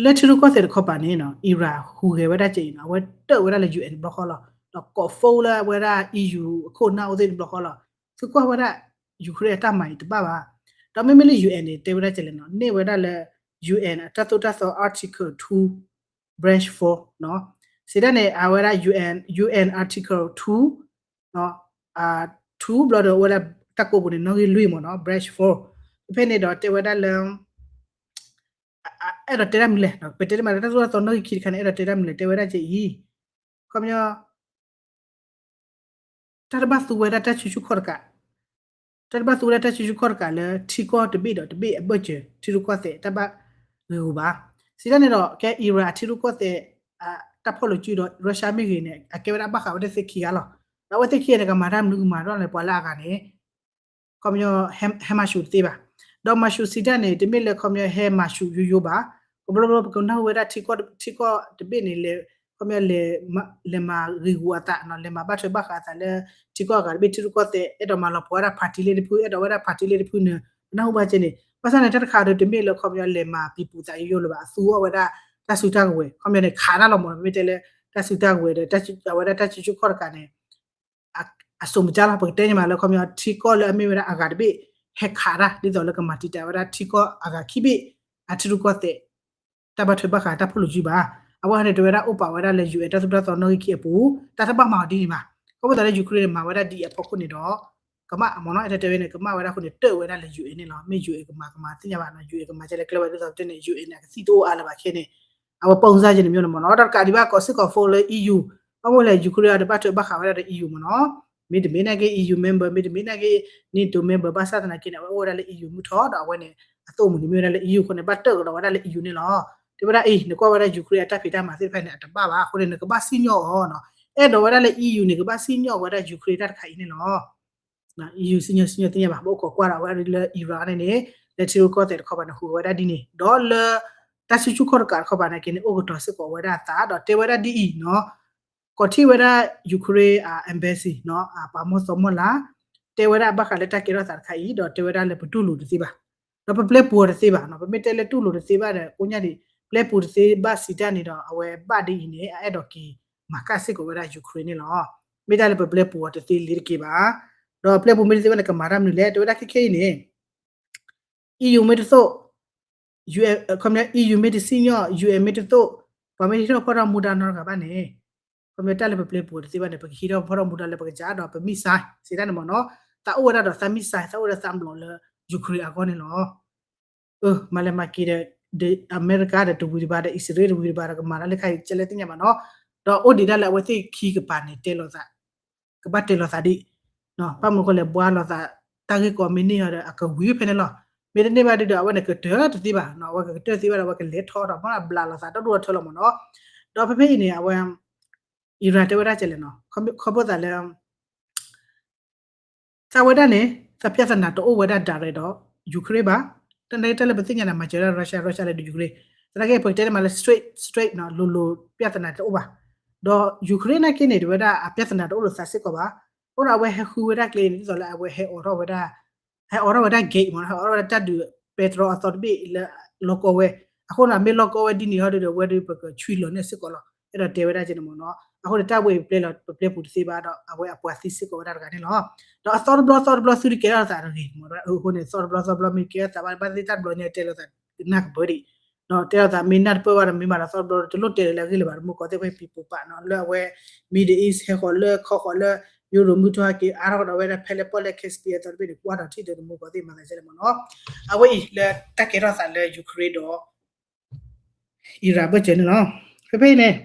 လၢထံရူၢ်ကီၢ်သဲးတခီပၤန့ၣ်နီၤ Iran ဟူးဂဲၤဝဲဒၣ်ကဲအံၤနီၤ အဝဲတၢၣ်ဝဲဒၣ်လၢ UN တဘျီဃီလီၤ. ဒီးကိး phone လၢဝဲဒၣ် EU အခိၣ်နၢ်အိၣ်သ့ၣ်တဘျီဃီလီၤ. သုကွၢ်ဝဲဒၣ် Ukraine အတၢ်မၤအံၤတဘၣ်ဘၣ်. ဒီးမ့မ့ၢ်လၢ UN န့ၣ် တဲဝဲဒၣ်ကဲလဲၣ်နီၤ န့ၢ်ဝဲဒၣ်လၢ UN အတၢ်သိၣ်တၢ်သီ Article two branch four နီၤ စံးတၢ်န့ၣ် အဝဲဒၣ် UN UN Article two နီၤ two ဘျီဒီး အိၣ်ဝဲဒၣ်တၢ်ကိးပူၤန့ၣ် နီၣ်ဂံၢ်လွံၢ်မ့ၢ်နီၤ branch four ဖဲဖဲန့ၣ်ဒီးတဲဝဲဒၣ်လၢ အဲၣ်ဒိးတဲတၢ်မနုၤလဲၣ် ပတဲတမံၤလၢတၢ်သိၣ်တၢ်သီနီၣ်ဂံၢ်ခံတခါန့ၣ် အဲၣ်ဒိးတဲတၢ်မနုၤလဲၣ် တဲဝဲဒၣ်ကဲအံၤ ခီပညီ တၢ်တဘၣ်သူဝဲဒၣ်တၢ်ဆူၣ်ဆူၣ်ခီၣ်တကး တၢ်တဘၣ်သူဝဲဒၣ်တၢ်ဆူၣ်ဆူၣ်ခီၣ်တကးလၢ ထံကီၢ်တဘ့ၣ်ဒီးတဘ့ၣ်အဘၢၣ်စၢၤ ထံရူၢ်ကီၢ်သဲးတၢ်ဘၣ်ဂ့ၤဂူၤဘၣ်. စံးတၢ်န့ၣ်ဒီး ကဲ Iran အထံရူၢ်ကီၢ်သဲး တၢ်ဖီၣ်လိာ်စုဒီး Russia မ့ၢ်ဂ့ၤန့ၣ် အကဲဝဲဒၣ်ဘၣ်ဃးဝဲဒၣ်သ့ၣ်ခံဂၤလီၤ. ဒီးအဝဲသ့ၣ်ခံဂၤန့ၣ် ကမၤတၢ်မနုၤကမၤထီၣ်လဲၣ် ပှၤလၢအဂၤန့ၣ် ခီပညီ ဟဲမၤဆူၣ်တသ့ဘၣ်. ဒီးမၤဆူၣ်စံးတၢ်န့ၣ် တမ့ၢ်လၢခီပညီဟဲမၤဆူၣ်ယိယိဘၣ်. ကဘျီဘျီပကနၢ်ဟူဝဲဒၣ်ထံကီၢ်တဘ့ၣ်န့ၣ်လဲၤ ခီပညီ လဲၤမၤဂ့ၤဂူၤအသး လဲၤမၤဘၣ်ထွဲဘၣ်ဃးအသးလၢ ထံကီၢ်အဂၤတဘ့ၣ် ထံရူၢ်ကီၢ်သဲး အဲၣ်ဒိးမၤလီၤပှီၤဝဲဒၣ် party လၢတဖု အဲၣ်ဒိးဝဲဒၣ် party လၢတဖုန့ၣ် ပနၢ်ဟူဘၣ်ကဲန့ၣ် ဘၣ်ဆၣ်န့ၣ် တၢ်တခါဒီးတမ့ၢ်လၢခီပညီလဲၤမၤပံၤပူၤသးယိယိလၢၤဘၣ် အသူအီၤဝဲဒၣ် တၢ်စုတၢ်ကဝဲၤ ခီပညီန့ၣ် ခးတၢ်လီၤမး မ့ၢ်တဲလၢ တၢ်စုတၢ်ကဝဲၤဒီး အဝဲဒၣ်တၢ်ဆူၣ်ဆူၣ်ခီၣ်တကးန့ၣ် အစိမ့ၢ်ကၢ်လီၤ ပကတဲန့ၣ်မးလၢခီပညီထံကီၢ်လၢအမ့ၢ်ဝဲဒၣ်အဂၤတဘ့ၣ် ဟဲခးတၢ် ဒ်သိးလၢကမၤတံာ်တာ်ဝဲဒၣ်ထံကီၢ်အဂၤခံဘ့ၣ် အထံရူၢ်ကီၢ်သဲး တၢ်ဘၣ်ထွဲဘၣ်ဃးတၢ်ဖီၣ်လိာ်စုဘၣ်. အဝဲဟဲန့ၣ်တဲဝဲဒၣ်အိၣ်ပာ်ဝဲဒၣ်လၢ UN တၢ်သိၣ်တၢ်သီနီၣ်ဂံၢ်ခံအပူၤ တၢ်တဘၣ်မၤအီၤဒ်န့ၣ်ဘၣ်. ခီဖျိသးလၢ Ukraine န့ၣ် မၤဝဲဒၣ်ဒ်အံၤအဖီခိၣ်န့ၣ်ဒီး ကမၣ်မ့ၢ်နီၤ အဲၣ်ဒိးတဲဝဲန့ၣ် ကမၣ်ဝဲဒၣ်အဃိန့ၣ် တၢၣ်ဝဲဒၣ်လၢ UN န့ၣ်လီၤ. မ့ၢ် UN ကမၤကမၤသ့ၣ်ညါဘၣ်နီၤ UN ကမၤကဲလဲၣ်ကျဲဝဲဒ်သိးပတဲန့ၣ် UN န့ၣ် အကသံၣ်တအိၣ်အါလၢၤဘၣ်ခဲန့ၣ် အဝဲ ပုံစံ ကဲန့ၣ်မ့ၢ်န့ၣ်မ့ၢ်နီၤ ဒီးတကးဒံးဘၣ်ကိးစ့ၢ်ကီး phone လၢ EU ဘၣ်မနုၤလဲၣ် Ukraine အတဘၣ်ထွဲဘၣ်ဃးဝဲဒၣ်ဒီး EU မ့ၢ်နီၤ မ့တမ့ၢ်နာ်က့ EU member မ့တမ့ၢ်နာ်က့ NATO member ဘၣ်ဆၣ်သနာ်က့န့ၣ် အဝဲအိၣ်ဝဲဒၣ်လၢ EU မုၢ်ထီၣ်ဒီးအဝဲန့ၣ် အသိၣ်အမုၢ်န့ၣ်မ့ၢ်ဝဲဒၣ်လၢ EU အဃိန့ၣ် ဘၣ်တၢၣ်ကဒီးဝဲဒၣ်လၢ EU န့ၣ်လီၤ. တဲဝဲဒၣ်အံၤ နကွၢ်ဝဲဒၣ် Ukraine အတၢ်ဖံးတၢ်မၤသ့ၣ်တဖၣ်န့ၣ် အတဘၣ်ဘၣ်အဃိန့ၣ် နကဘၣ်စံၣ်ညီၣ်အီၤနီၤ အဲၣ်ဒိးဝဲဒၣ်လၢ EU န့ၣ် ကဘၣ်စံၣ်ညီၣ်ဝဲဒၣ် Ukraine တၢ်တခါအံၤန့ၣ်လီၤ. EU စံၣ်ညီၣ်စံၣ်ညီၣ်သ့ၣ်ညါဘၣ် ပအိၣ်ခိးကွၢ်ဒီးအဝဲဒၣ်လၢ Iran န့ၣ်န့ၣ် လၢထံရူၢ်ကီၢ်သဲးတခီပၤန့ၣ် ဟူးဝဲဒၣ်ဒ်န့ၣ် ဒီးလၢ တၢ်ဆူၣ်ဆူၣ်ခီၣ်တကးတခီပၤန့ၣ်က့န့ၣ် အိၣ်ကတီၤစ့ၢ်ကီးဝဲဒၣ်အသး ဒီးတဲဝဲဒၣ်ဒ်အံၤနီၤ ကိးထီၣ်ဝဲဒၣ် Ukraine embassy နီၤ ပှၤမီၢ်သီမီၢ်လး တဲဝဲဒၣ်ဘၣ်ဃးလၢတၢ်ကဲထီၣ်သးတခါအံၤ ဒီးတဲဝဲဒၣ်လၢပတူၢ်လိာ်တသ့ဘၣ် ဒီးပပျဲပူၤအီၤတသ့ဘၣ်နီၤ ပမ့ၢ်တဲလၢတူၢ်လိာ်တသ့ဘၣ်ဒီး ကိးညါဒံး ပျဲပူၤတသ့ဘၣ်စံးတၢ်န့ၣ်ဒီး အဝဲဘၣ်ဒ်အံၤန့ၣ် အအဲၣ်ဒိးက့ၤမၤကၣ်စ့ၢ်ကီးဝဲဒၣ် Ukraine န့ၣ်လီၤ. မ့ၢ်တၢ်လၢပပျဲပူၤအီၤတသ့လၢၤတက့ၢ်ဘၣ် ဒီးပျဲပူၤမ့ၢ်တသ့ဘၣ်န့ၣ် ကမၤတၢ်မနုၤလဲၣ် တဲဝဲဒၣ်ခဲခဲအံၤန့ၣ် EU မ့ၢ်တသိၣ် UN ခီပညီ EU မ့ၢ်တစံၣ်ညီၣ် UN မ့ၢ်တသိၣ် ပှၤမ့ၢ်တဟံးထီၣ်ဖီၣ်ထီၣ်မူဒါနီတဂၤဘၣ်န့ၣ် ခီပညီတၢ်လၢပပျဲပူၤအီၤတသ့ဘၣ်န့ၣ် ပကဟံးထီၣ်ဖီၣ်ထီၣ်မူဒါလၢပကစၢ်ဒီးပ missile စံးတၢ်န့ၣ်မ့ၢ်နီၤ သးအိၣ်ဝဲဒၣ်ဒီးသး missile သးအိၣ်ဒီးသးဘျီၣ်လၢ Ukraine အဂီၢ်န့ၣ်လီၤ. မၤလဲၤမၤက့ၤဒီး အမဲရကၤဒီးတဝံၤတဘၣ်ဒီး အံၣ်စရ့လးတဝံၤတဘၣ်ဒီး ကမၤတၢ်လၢခါအံၤကဲလၢသ့ၣ်ညါဘၣ်နီၤ ဒီးအိၣ်ဒံးဒၣ်လၢအဝဲသ့ၣ်ခံကပၤန့ၣ် တဲလိာ်သး ကဘၣ်တဲလိာ်သးဒံး ဘၣ်မနုၤဃိလဲၣ် ဘှါလိာ်သး တၢ်ဂ့ၢ်ကီမ့ၢ်န့ၢ်အီၤဒီး အကဝံၤဖဲန့ၣ်လီၤ. မ့တမ့ၢ်ဘၣ်ဒ်ဒီး အဝဲန့ၣ်ကတၢၢ်တသ့ဘၣ်နီၤ အဝဲကကတၢၢ်သ့ဘၣ်ဒီး အဝဲကလဲၤထီၣ်ဒီး မ့ၢ်ဘျးလိာ်သး ဒီဒူၣ်ဒီထၢလီၤမ့ၢ်နီၤ. ဒီးဖဲဖဲအံၤန့ၣ် အဝဲ Iran တဲဝဲဒၣ်ကဲလဲၣ်နီၤ ခီဖျိသးလၢ သးဝဲဒၣ်န့ၣ် သးပြဿနာတအိၣ်ဝဲဒၣ် direct ဒီး Ukraine ဘၣ်. တၢ်န့ၣ်တၢ်လၢပသ့ၣ်ညါန့ၣ် မၤစၢၤဝဲဒၣ် Russia, Russia လၢဒုး Ukraine. သနာ်က့ ပကတဲန့ၣ်မးလၢ straight, straight နီၤ လိၤလိၤ ပြဿနာတအိၣ်ဘၣ်. ဒီး Ukraine နာ်က့န့ၣ် တဝဲဒၣ်အပြဿနာတအိၣ်လိာ်သးစ့ၢ်ကီးဘၣ်. အဃိဒီးအဝဲဟဲဃုဝဲဒၣ်ကျဲန့ၣ် ဒ်သိးလၢအဝဲဟဲအိးထီၣ်ဝဲဒၣ် ဟဲအိးထီၣ်ဝဲဒၣ် gate မ့ၢ်နီၤ ဟဲအိးထီၣ်ဝဲဒၣ်တၢ်ဒုး ပဲတြီ အသီတဘ့ၣ်လၢလီၢ်ကီဝဲ. အဃိန့ၣ် မ့ၢ်လီၢ်ကီဝဲဒ်န့ၣ်ဟီဒုးဒီး ဝဲဒုးပကဆွံလီၤန့ၢ်စ့ၢ်ကီးလီၤ. အဲၣ်ဒိးတဲဝဲဒၣ်ကဲန့ၣ်မ့ၢ်နီၤ. အဃိန့ၣ် တၢ်ဝဲအံၤပျဲလီၤ ပပျဲပူၤတသ့ဘၣ်ဒီး အဝဲအပှၤသံစ့ၢ်ကီးဝဲဒၣ်တဂၤန့ၣ်လီၤ. ဒီးအသီတဘျီသီတဘျီသုတကဲထီၣ်သးတဂ့ၤမ့ၢ် အဃိန့ၣ် သီတဘျီသီတဘျီမ့ၢ်ကဲထီၣ်သးဘၣ် ဘၣ်သ့ၣ်တၢ်တဘျီညါတဲလိာ်သးကနၣ်ကပၢဒံး ဒီးတဲလိာ်သးမ့ၢ်နၢ်တပၢၢ်ဘၣ်ဒီး မ့ၢ်မၤဒီးသီတဘျီတလိၣ်တဲာ်လၢအဂ့ၢ်လၢၤဘၣ် တမူကီၢ်သ့ၣ်ဝဲပံၤပူၤပာ်နီၤ လၢအဝဲ Middle East ဟဲဃီၤလၢခီဃီၤလၢ ယူရိၤမုၢ်ထီၣ်ဟဲက့ၤ အါထီၣ်ကဒီးဝဲဒၣ်ဖဲလၢပီၣ်လဲၣ် Caspian အသီတဘ့ၣ်န့ၣ် ကွၢ်ထီၣ်ထံၣ်ဒီးတမူကီၢ်သ့ၣ်မၤသးကဲန့ၣ်မ့ၢ်နီၤ. အဝဲအံၤလၢတၢ်ကဲထီၣ်သးလၢ Ukraine ဒီး Iran ဘၢၣ်စၢၤန့ၣ်လီၤ. ဖဲဖဲအံၤန့ၣ်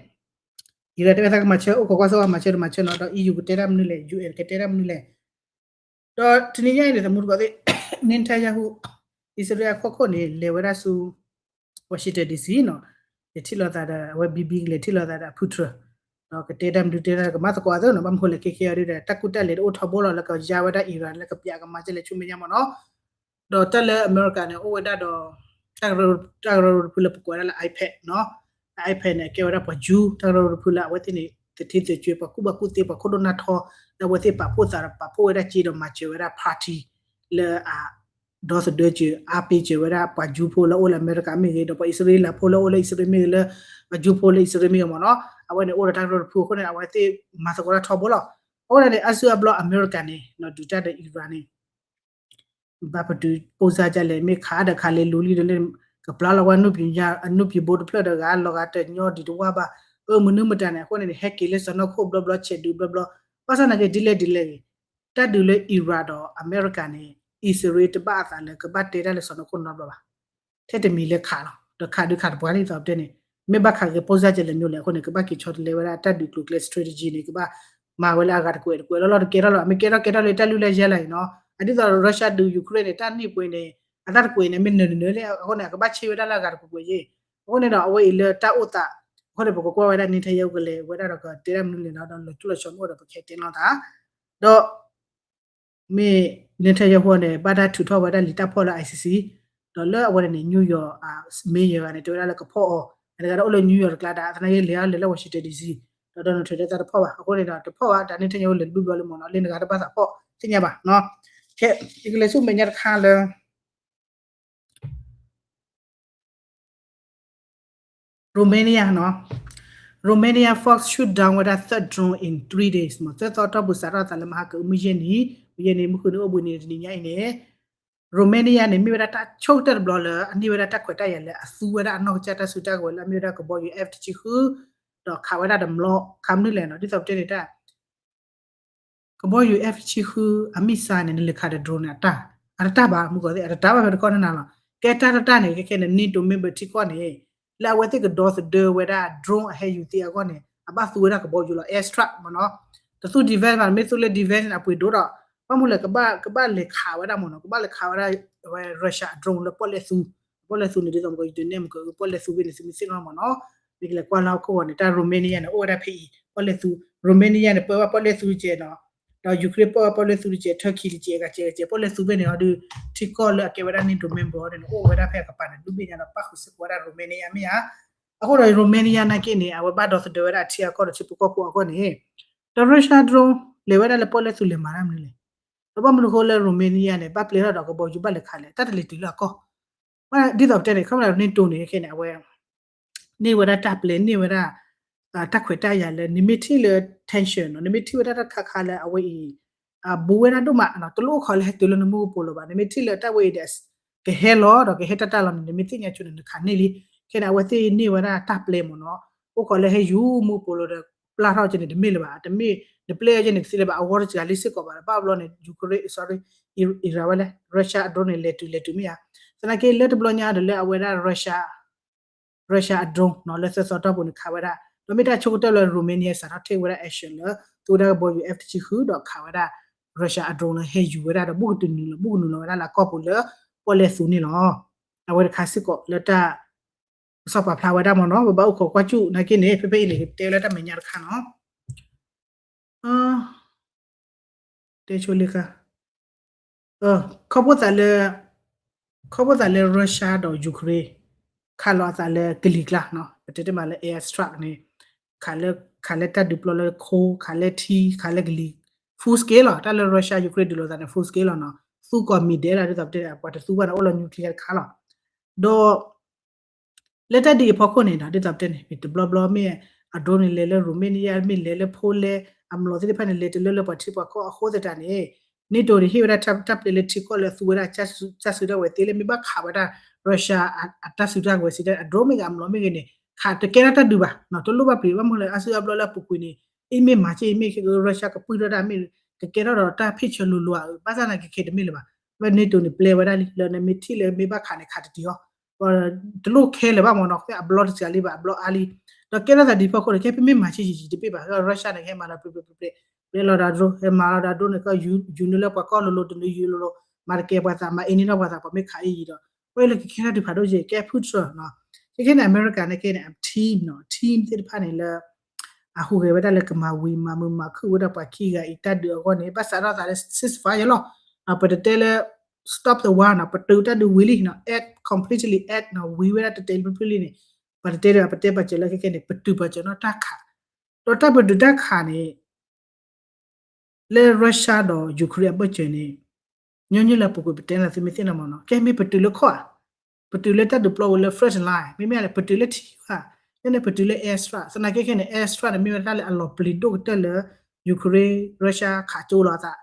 Iran တဲဝဲသးကမၤဆၢ အိၣ်ခိးကွၢ်စ့ၢ်ကီးမၤဆၢတမၤဆၢနီၤ ဒီး EU ကတဲတၢ်မနုၤလဲၣ် UN ကတဲတၢ်မနုၤလဲၣ် ဒီးတနံၤညါအံၤန့ၣ် တမူတကိးသ့ၣ် Netanyahu အံၣ်စရ့လးအခိၣ်ခိၣ်န့ၣ် လဲၤဝဲဒၣ်ဆူ Washington D C နီၤ ယထံၣ်လိာ်သးဒီး အဝဲ Bibi ကလဲၤထံၣ်လိာ်သးဒီး Putin ဒီးကတဲတၢ်မနုၤတဲတၢ်ကမၤသကိးအသိးနီၤ, ဘၣ်မနုၤဃိလဲၣ် ခဲကဲအီၤဒုဒီး တၢ်ကူၣ်တၢ်လဲၤတအိၣ်ထီဘိလီၤ လၢကယါဝဲဒၣ် Iran လၢကပျးကမၤကလဲၣ်ဆူမဲာ်ညါမ့ၢ်နီၤ. ဒီးတၢ်လၢအမဲရကၤန့ၣ် အိၣ်ဝဲဒၣ်ဒီး တၢ်ကရၢကရိတဖုလၢပကိးဝဲဒၣ်လၢ iPad နီၤ, iPad န့ၣ် အကဲဝဲဒၣ်ပှၤယူၤ တၢ်ကရၢကရိတဖုလၢအဝဲသ့ၣ်န့ၣ် သထ့သးကွံ ပှၤကူၣ်ဘၣ်ကူၣ်သ့ ပှၤခိၣ်ဒိၣ်နၢ်ထီ လၢအဝဲသ့ၣ်ပာ်ဖှိၣ်သးဒီးပာ်ဖှိၣ်ဝဲဒၣ်က့ဒီးမၤစၢၤဝဲဒၣ် party လၢအ ဒီသဒၢစၢၤ အါပ့ၤစၢၤဝဲဒၣ်ပှၤယူၤဖိလၢအိၣ်လၢအမဲရကၤမ့ၢ်ဂ့ၤ ဒီးပှၤအံၣ်စရ့လးဖိလၢအိၣ်လၢအံၣ်စရ့လးမ့ၢ်ဂ့ၤလၢ ပှၤယူၤဖိလၢအံၣ်စရ့လးမ့ၢ်ဂ့ၤမ့ၢ်နီၤ, အဝဲန့ၣ်အိၣ်ဒီးတၢ်ကရၢကရိတဖုအဃိန့ၣ် အဝဲသ့ၣ်မၤသကိးတၢ်ထီဘိလီၤ. အဃိန့ၣ် အါစုအါဘျီအမဲရကၤန့ၣ် ဒုးတၢ်ဒီး Iran န့ၣ် ဘၣ်ပတုာ်ပိၢ်စၢ်ကလဲၣ် မ့ၢ်ခးဒီးခးလဲၤလူၤလံဒီးလၢ ကပျၢ်လီၤဝဲ အနုပျံၤဘိတဖျၢၣ်ဒီးဂၤ လီၤဂာ်တညီဒံးတဝၢ်ဘၣ်, အၢ မနုၤမတၤန့ၣ် အဃိန့ၣ် ဟဲက့ၤလၢစီၤနီၢ်ခိၣ်ဘျီဘျီ ဆဲးဒုးဘျီဘျီ, ဘၣ်ဆၣ်သနာ်က့ ဒ်လဲၣ်ဒ်လဲၣ်ဂ့ၤ တၢ်ဒုးလၢ Iran ဒီးအမဲရကၤန့ၣ် အံၣ်စရ့လးတဘၣ်အသးလၢကဘၣ်တဲတၢ်လၢစီၤနီၢ်ခိၣ်နီတဘျီဘၣ်. ထဲတမံၤလၢခးလီၤ ဒီးခးဒုးခးတပှၢ်လံသီပတဲန့ၣ် မ့ၢ်ဘၣ်ခးက့ၤပိၢ်စၢ်ကလဲၣ်မ့ၢ်လဲၣ် အဃိန့ၣ် ကဘၣ်က့ၤဆီတလဲဝဲဒၣ်တၢ်ဒုးကျိၤကျဲ strategy န့ၣ် ကဘၣ်မၤဝဲလၢအဂၤတကွဲးတကွဲးလီၤလီၤ တကဲထီၣ်လီၤ အမ့ၢ်ကဲထီၣ်ကဲထီၣ်လၢတၢ်လုၢ်လၢယဲလၢ်အံၤနီၤ, အဒ်သိး Russia ဒုး Ukraine န့ၣ် တၢ်နံၣ်ပှဲၤန့ၣ် အတၢ်တကွဲးန့ၣ် မ့ၢ်နၢၤနၢၤလၢ အဃိန့ၣ် အကဘၣ်ဆ့ဝဲဒၣ်လၢအဂၤတကွဲးကွဲးယဲ, အဃိန့ၣ်ဒီး အဝဲအံၤလၢတၢ်အိၣ်သး အဃိန့ၣ် ပကကွၢ်ဝဲဒၣ် Netanyahu ကလဲၤဝဲဒၣ်ဒီးကတဲတၢ်မနုၤလဲၣ်နီၤ ဒီးလီၤထူလီၤဆီမ့ၢ်အိၣ်ဒီးပကဟဲတဲလီၤသး ဒီး မ့ၢ် Netanyahu န့ၣ် ဘၣ်တၢ်ထုးထီၣ်ဝဲဒၣ်လံာ်တၢ်ဖီၣ်လၢ I C C ဒီးလၢအဝဲန့ၣ် New York mayor ဂၤန့ၣ် တဲဝဲဒၣ်လၢကဖီၣ်အီၤ အတဂၤဒီးအိၣ်လၢ New York တကျါ ဒီးသနာ်က့လဲၤအီၤလဲၤလၢ Washington D C ဒီး Donald Trump တဲသးတဖီၣ်ဘၣ် အဃိန့ၣ်ဒီးတဖီၣ်ဘၣ် ဒီး Netanyahu လဲၤတဘျီဘျီလံမ့ၢ်နီၤ လၢနဂၤတဘၣ်သးဖီၣ်သ့ၣ်ညါဘၣ်နီၤ, ခဲ ယကလဲၤဆူမဲာ်ညါတခါလၢ Romania နီၤ, Romania force shoot down ဝဲဒၣ် third drone in three days မ့ၢ် သၢသီတီၢ်ပူၤစးထီၣ်သးလၢမဟါကမုၢ်ယဲၢ်နံၤ, မုၢ်ယဲၢ်နံၤ မုၢ်ဃုနံၤအိၣ်ဘှံးနံၤတနံၤညါအံၤန့ၣ် Romania န့ၣ် မ့ၢ်ဝဲဒၣ်တၢ်ဆိကတၢၢ်တဘျီလၢ အန့ၢ်ဝဲဒၣ်တၢ်ခွဲးတၢ်ယာ်လၢ အသူဝဲဒၣ်အနီၢ်ကစၢ်တၢ်စုတၢ်ကဝဲၤလၢအမ့ၢ်ဝဲဒၣ်ကဘီယူၤ F တဆံဃု ဒီးခးဝဲဒၣ်ဒီးမျိး ခးမနုၤလဲၣ်နီၤ ဒ်သိးပတဲန့ၣ်တၢ် ကဘီယူၤ F တဆံဃု အ missile န့ၣ် နလဲၤခးဒီး drone န့ၣ် အတၢ် အတတၢ်ဘၣ် မုၢ်ကီၢ်သ့ၣ် အတတၢ်ဘၣ်ဖဲတခီန့ၣ်နၤလီၤ. ကဲတၢ်တတၢ်န့ၣ် ခဲခဲန့ၣ် NATO member ထံကီၢ်န့ၣ် လၢအဝဲသ့ၣ်ကဒီသဒၢဝဲဒၣ် drone အဟဲယူၤသ့အဂီၢ်န့ၣ် အဘၣ်သူဝဲဒၣ်ကဘီယူၤလီၤ airstrike မ့ၢ်နီၤ. တသူ defense ဘၣ် မ့ၢ်သူလၢ defense န့ၣ် အပှ့ၤဒိၣ်ဒီး ဘၣ်မနုၤလဲၣ် ကဘၣ် ကဘၣ်လဲၤခးဝဲဒၣ်မ့ၢ်နီၤ ကဘၣ်လဲၤခးဝဲဒၣ် အဝဲ Russia drone လၢပီၣ်လဲၣ်သူ ပီၣ်လဲၣ်သူန့ၣ် ဒ်သိးမ့ၢ်ကီၢ် ယူၤတနဲၣ်မ့ၢ်ကီၢ် ပီၣ်လဲၣ်သူဘ့ၣ်န့ၣ် သုမ့ၢ်သ့ၣ်နီၣ်မ့ၢ်နီၤ မ့ၢ်ကလဲၤကွၢ်လၢဟီၣ်ခိၣ်ဂီၤန့ၣ် တၢ် Romania န့ၣ် အိၣ်ဝဲဒၣ်ဖဲအံၤ ပီၣ်လဲၣ်သူ Romania န့ၣ် ပၢဘၣ်ပီၣ်လဲၣ်သူတကဲးနီၤ ဒီး Ukraine ပၢဘၣ်ပီၣ်လဲၣ်သူတကဲး Turkey တကဲး အဂၤကဲးကဲး ပီၣ်လဲၣ်သူဘ့ၣ်န့ၣ်အီၤဒီး ထံကီၢ်လၢအကဲဝဲဒၣ် NATO member အီၤန့ၣ် အိၣ်ဝဲဒၣ်ဖဲအကပၤန့ၣ် ဒူဘ့ၣ်ညါဒီး ပၣ်ဃုာ်စ့ၢ်ကီးဝဲဒၣ် Romania မ့ၢ်ဧါ. အဃိဒီး Romania နာ်က့န့ၣ် အဝဲဘၣ်ဒီသဒၢဝဲဒၣ်အထံအကီၢ်ဒီးထံဖိကီၢ်ဖိအဂီၢ်န့ၣ် ဒီး Russia drone လဲၤဝဲဒၣ်လၢပီၣ်လဲၣ်သူလဲၤမၤတၢ်မနုၤလဲၣ်. ဒီးဘၣ်မနုၤအဃိလၢ Romania န့ၣ် ဘၣ်ပျဲထီၣ်ဒီးကဘီယူၤဘၣ်လဲၤခးလဲၣ် တၢ်တလဲၤတုၤလၢအကီၢ် ဒ်သိးပတဲန့ၣ် ခီဖျိလၢ NATO န့ၣ် ခဲခဲန့ၣ် အဝဲ န့ၢ်ဝဲဒၣ်တၢ်ပျဲ န့ၢ်ဝဲဒၣ် တၢ်ခွဲးတၢ်ယာ်လၢ နမ့ၢ်ထံၣ်လၢ tension နီၤ နမ့ၢ်ထံၣ်ဝဲဒၣ်တၢ်ခါခါလၢအဝဲအံၤ ဘူးဝဲဒၣ်ဒိၣ်မးနီၤ တလိၣ်အိၣ်ခိးလၢဟဲတုၤလၢနမူကပိာ်လိၤဘၣ် နမ့ၢ်ထံၣ်လၢတၢ်ဝဲအံၤဒီး ကဟဲလီၤဒီးကဟဲတၢ်တၢ်လီၤန့ၣ် နမ့ၢ်သ့ၣ်ညါဆိန့ၣ် နခးန့ၢ်လံ. ခဲန့ၣ် အဝဲသ့ၣ်န့ၢ်ဝဲဒၣ်တၢ်ပျဲမ့ၢ်နီၤ အိၣ်ခိးလၢဟဲယူၤမူကပိာ်လိၤဒီး ပျၢ်ထီၣ်က့န့ၣ်တမ့ၢ်လၢၤဘၣ် တမ့ၢ် နပျဲအီၤက့န့ၣ်တသ့လၢၤဘၣ် အဝီတစှၤလံစ့ၢ်ကီးဘၣ် ဘၣ်ဘျီန့ၣ် Ukraine sorry Iran ဝဲလဲၣ် Russia အ drone န့ၣ် လဲၤတုၤလဲၤတုၤမ့ၢ်ဧါ. သနာ်က့လၢတဘျီညါဒီးလၢအဝဲဒၣ် Russia Russia အ drone နီၤ လၢသၢသီတီၢ်ပူၤန့ၣ်ခးဝဲဒၣ် ဒီးမ့ၢ်တၢ်ဆိကတၢၢ်လၢ Romania စးထီၣ် take ဝဲဒၣ် action လၢ သူဝဲဒၣ်ကဘီယူၤ F တဆံဃု ဒီးခးဝဲဒၣ် Russia အ drone လၢဟဲယူၤဝဲဒၣ်ဒီး ဘူးကတနုာ်လီၤ ဘူးကနုာ်လီၤဝဲဒၣ်လၢအကီၢ်ပူၤလၢ ပီၣ်လဲၣ်သူန့ၣ်လီၤ. အဝဲတခါစ့ၢ်ကီးလၢတၢ် ကစီၣ်ပာ်ဖျါဝဲဒၣ်မ့ၢ်နီၤ ပဘၣ်အိၣ်ခိးကွၢ်စူၣ်နာ်က့န့ၣ် ဖဲဖဲအံၤန့ၣ် ကတဲလၢတၢ်မဲာ်ညါတခါနီၤ တဲဆိလံခါ ခီဖျိသးလၢ ခီဖျိသးလၢ Russia ဒီး Ukraine ခးလိာ်အသးလၢကလံၤကျါနီၤ ပတဲတ့ၢ်မးလၢ airstrike န့ၣ် ခးလၢ ခးလၢတၢ်ဒုးပျီလၢခိ ခးလၢထံ ခးလၢကလံၤ full scale လီၤ တၢ်လၢ Russia Ukraine ဒုးလိာ်သးန့ၣ် full scale လီၤနီၤ သူကီၢ်မံၤဒဲးလီၤ ဒ်သိးပတဲန့ၣ် ပှၤတသူဘၣ်န့ၣ် အိၣ်လၢ nuclear တခါလီၤ ဒီး လၢတၢ်ဒ်အံၤအဖီခိၣ်န့ၣ်ဒီး ဒ်သိးပတဲန့ၣ် မ့ၢ်တဘျီဘျီမ့ၢ် အ drone န့ၣ်လဲၤလၢ Romania မ့ၢ်လဲၤလၢ Poland အမျိာ်သ့ၣ်တဖၣ်န့ၣ် လဲၤတလၢလၢပှၤထံပှၤကီၢ်အဃိသတးန့ၣ် NATO န့ၣ် ဟ့ၣ်ဝဲဒၣ်တၢ်ပျဲလၢထံကီၢ်လၢအသူဝဲဒၣ်တၢ်စုတၢ်ကဝဲၤသ့လၢမ့ၢ်ဘၣ်ခးဝဲဒၣ် Russia အတၢ်စုတၢ်ကဝဲၤစံးတၢ် အ drone မ့ၢ်ဂ့ၤအမျိာ်မ့ၢ်ဂ့ၤန့ၣ် ခးတကဲထီၣ်တၢ်ဒုးဘၣ် တလိၣ်ဘၣ်ပျံၤဘၣ်မနုၤလဲၣ် အါစုအါဘျီလၢအပူၤကွံာ်န့ၣ် အ့ၣ်မ့ၢ်မၤက့အံၤမ့ၢ် Russia ကပုၢ်ထီၣ်တၢ်မ့ၢ် ကကဲထီၣ်ဒီးတၢ်ဖ့ၣ်ဆၢလိၤလိၤဧါ ဘၣ်ဆၣ်သနာ်က့ခဲတမ့ၢ်လၢၤဘၣ် လၢ NATO န့ၣ် ပျဲဝဲဒၣ်လံ လၢနမ့ၢ်ထံၣ်လၢမ့ၢ်ဘၣ်ခးန့ၣ် ခးတတုၤအီၤ တလိၣ်ခဲလၢၤဘၣ်မ့ၢ်နီၤ ဖဲအဘျီတစှၤလံဘၣ် အဘျီအါလံ ဒီးကဲထီၣ်သးဒ်ဖီခိၣ်န့ၣ် ကဲဖဲမ့ၢ်မၤဆံးယံာ်ယံာ်တဘ့ၣ်ဘၣ် Russia န့ၣ် ကဟဲမၤလီၤပျဲပျဲပျဲ ပျဲလီၤဒီး drone ဟဲမၤလီၤဒီး drone န့ၣ် ကယူၤနုာ်လၢပှၤကီၢ်လိၤလိၤ တနုာ်ယူၤလိၤလိၤ မၤတကဲပှၤသး မၤအ့န့ၢ်ထီၣ်ပှၤသး ပှၤမ့ၢ်ခးအံၤဒီး ဝဲလၢကကဲထီၣ်ဒုးဖးဒိၣ်ယဲၢ် ကဲ Putin နီၤ ခဲခဲန့ၣ် အမဲရကၤန့ၣ်ကဲန့ၣ် အ team နီၤ team သ့ၣ်တဖၣ်န့ၣ်လၢ အဟူးဂဲၤဝဲဒၣ်လၢကမၤဝံၤမၤမုာ်မၤခုၣ်ဝဲဒၣ်ပှၤခံဂၤအံၤတၢ်ဒုးအဂီၢ်န့ၣ် ဘၣ်စးထီၣ်သးလၢ ceasefire လီၤ. ပတတဲလၢ stop the war နီၤ ပတုာ်တၢ်ဒုးဝံၤလံနီၤ end completely end နီၤ ဝံၤဝဲဒၣ်တတဲလၢဖျၢၣ်လံန့ၣ် ပတတဲဒၣ် ပတဲပာ်စၢၤလၢခဲခဲန့ၣ် ပတုာ်ပာ်စၢၤနီၣ်တၢ်ခး ဒီးတၢ်ပတုာ်တၢ်ခးန့ၣ် လၢ Russia ဒီး Ukraine အဘၢၣ်စၢၤန့ၣ် ညီနုၢ်လၢအပူၤကွံာ်ပတဲလၢသုမ့ၢ်သ့ၣ်နီၣ်မးနီၤ ကဲမ့ၢ်ပတုာ်လၢခီၣ်ဧါ, ပတုာ်လၢတၢ်ဒုးပျီဝဲလၢ front line မ့မ့ၢ်လၢပတုာ်လၢထံဧါ, ယဲန့ၣ်ပတုာ်လၢ airstrike သနာ်က့ခဲန့ၣ် airstrike န့ၣ်မ့ၢ်ဝဲတၢ်လၢအလီၤပျံၤဒိၣ်ကတၢၢ်လၢ Ukraine Russia ခးကၠိလီၤအသး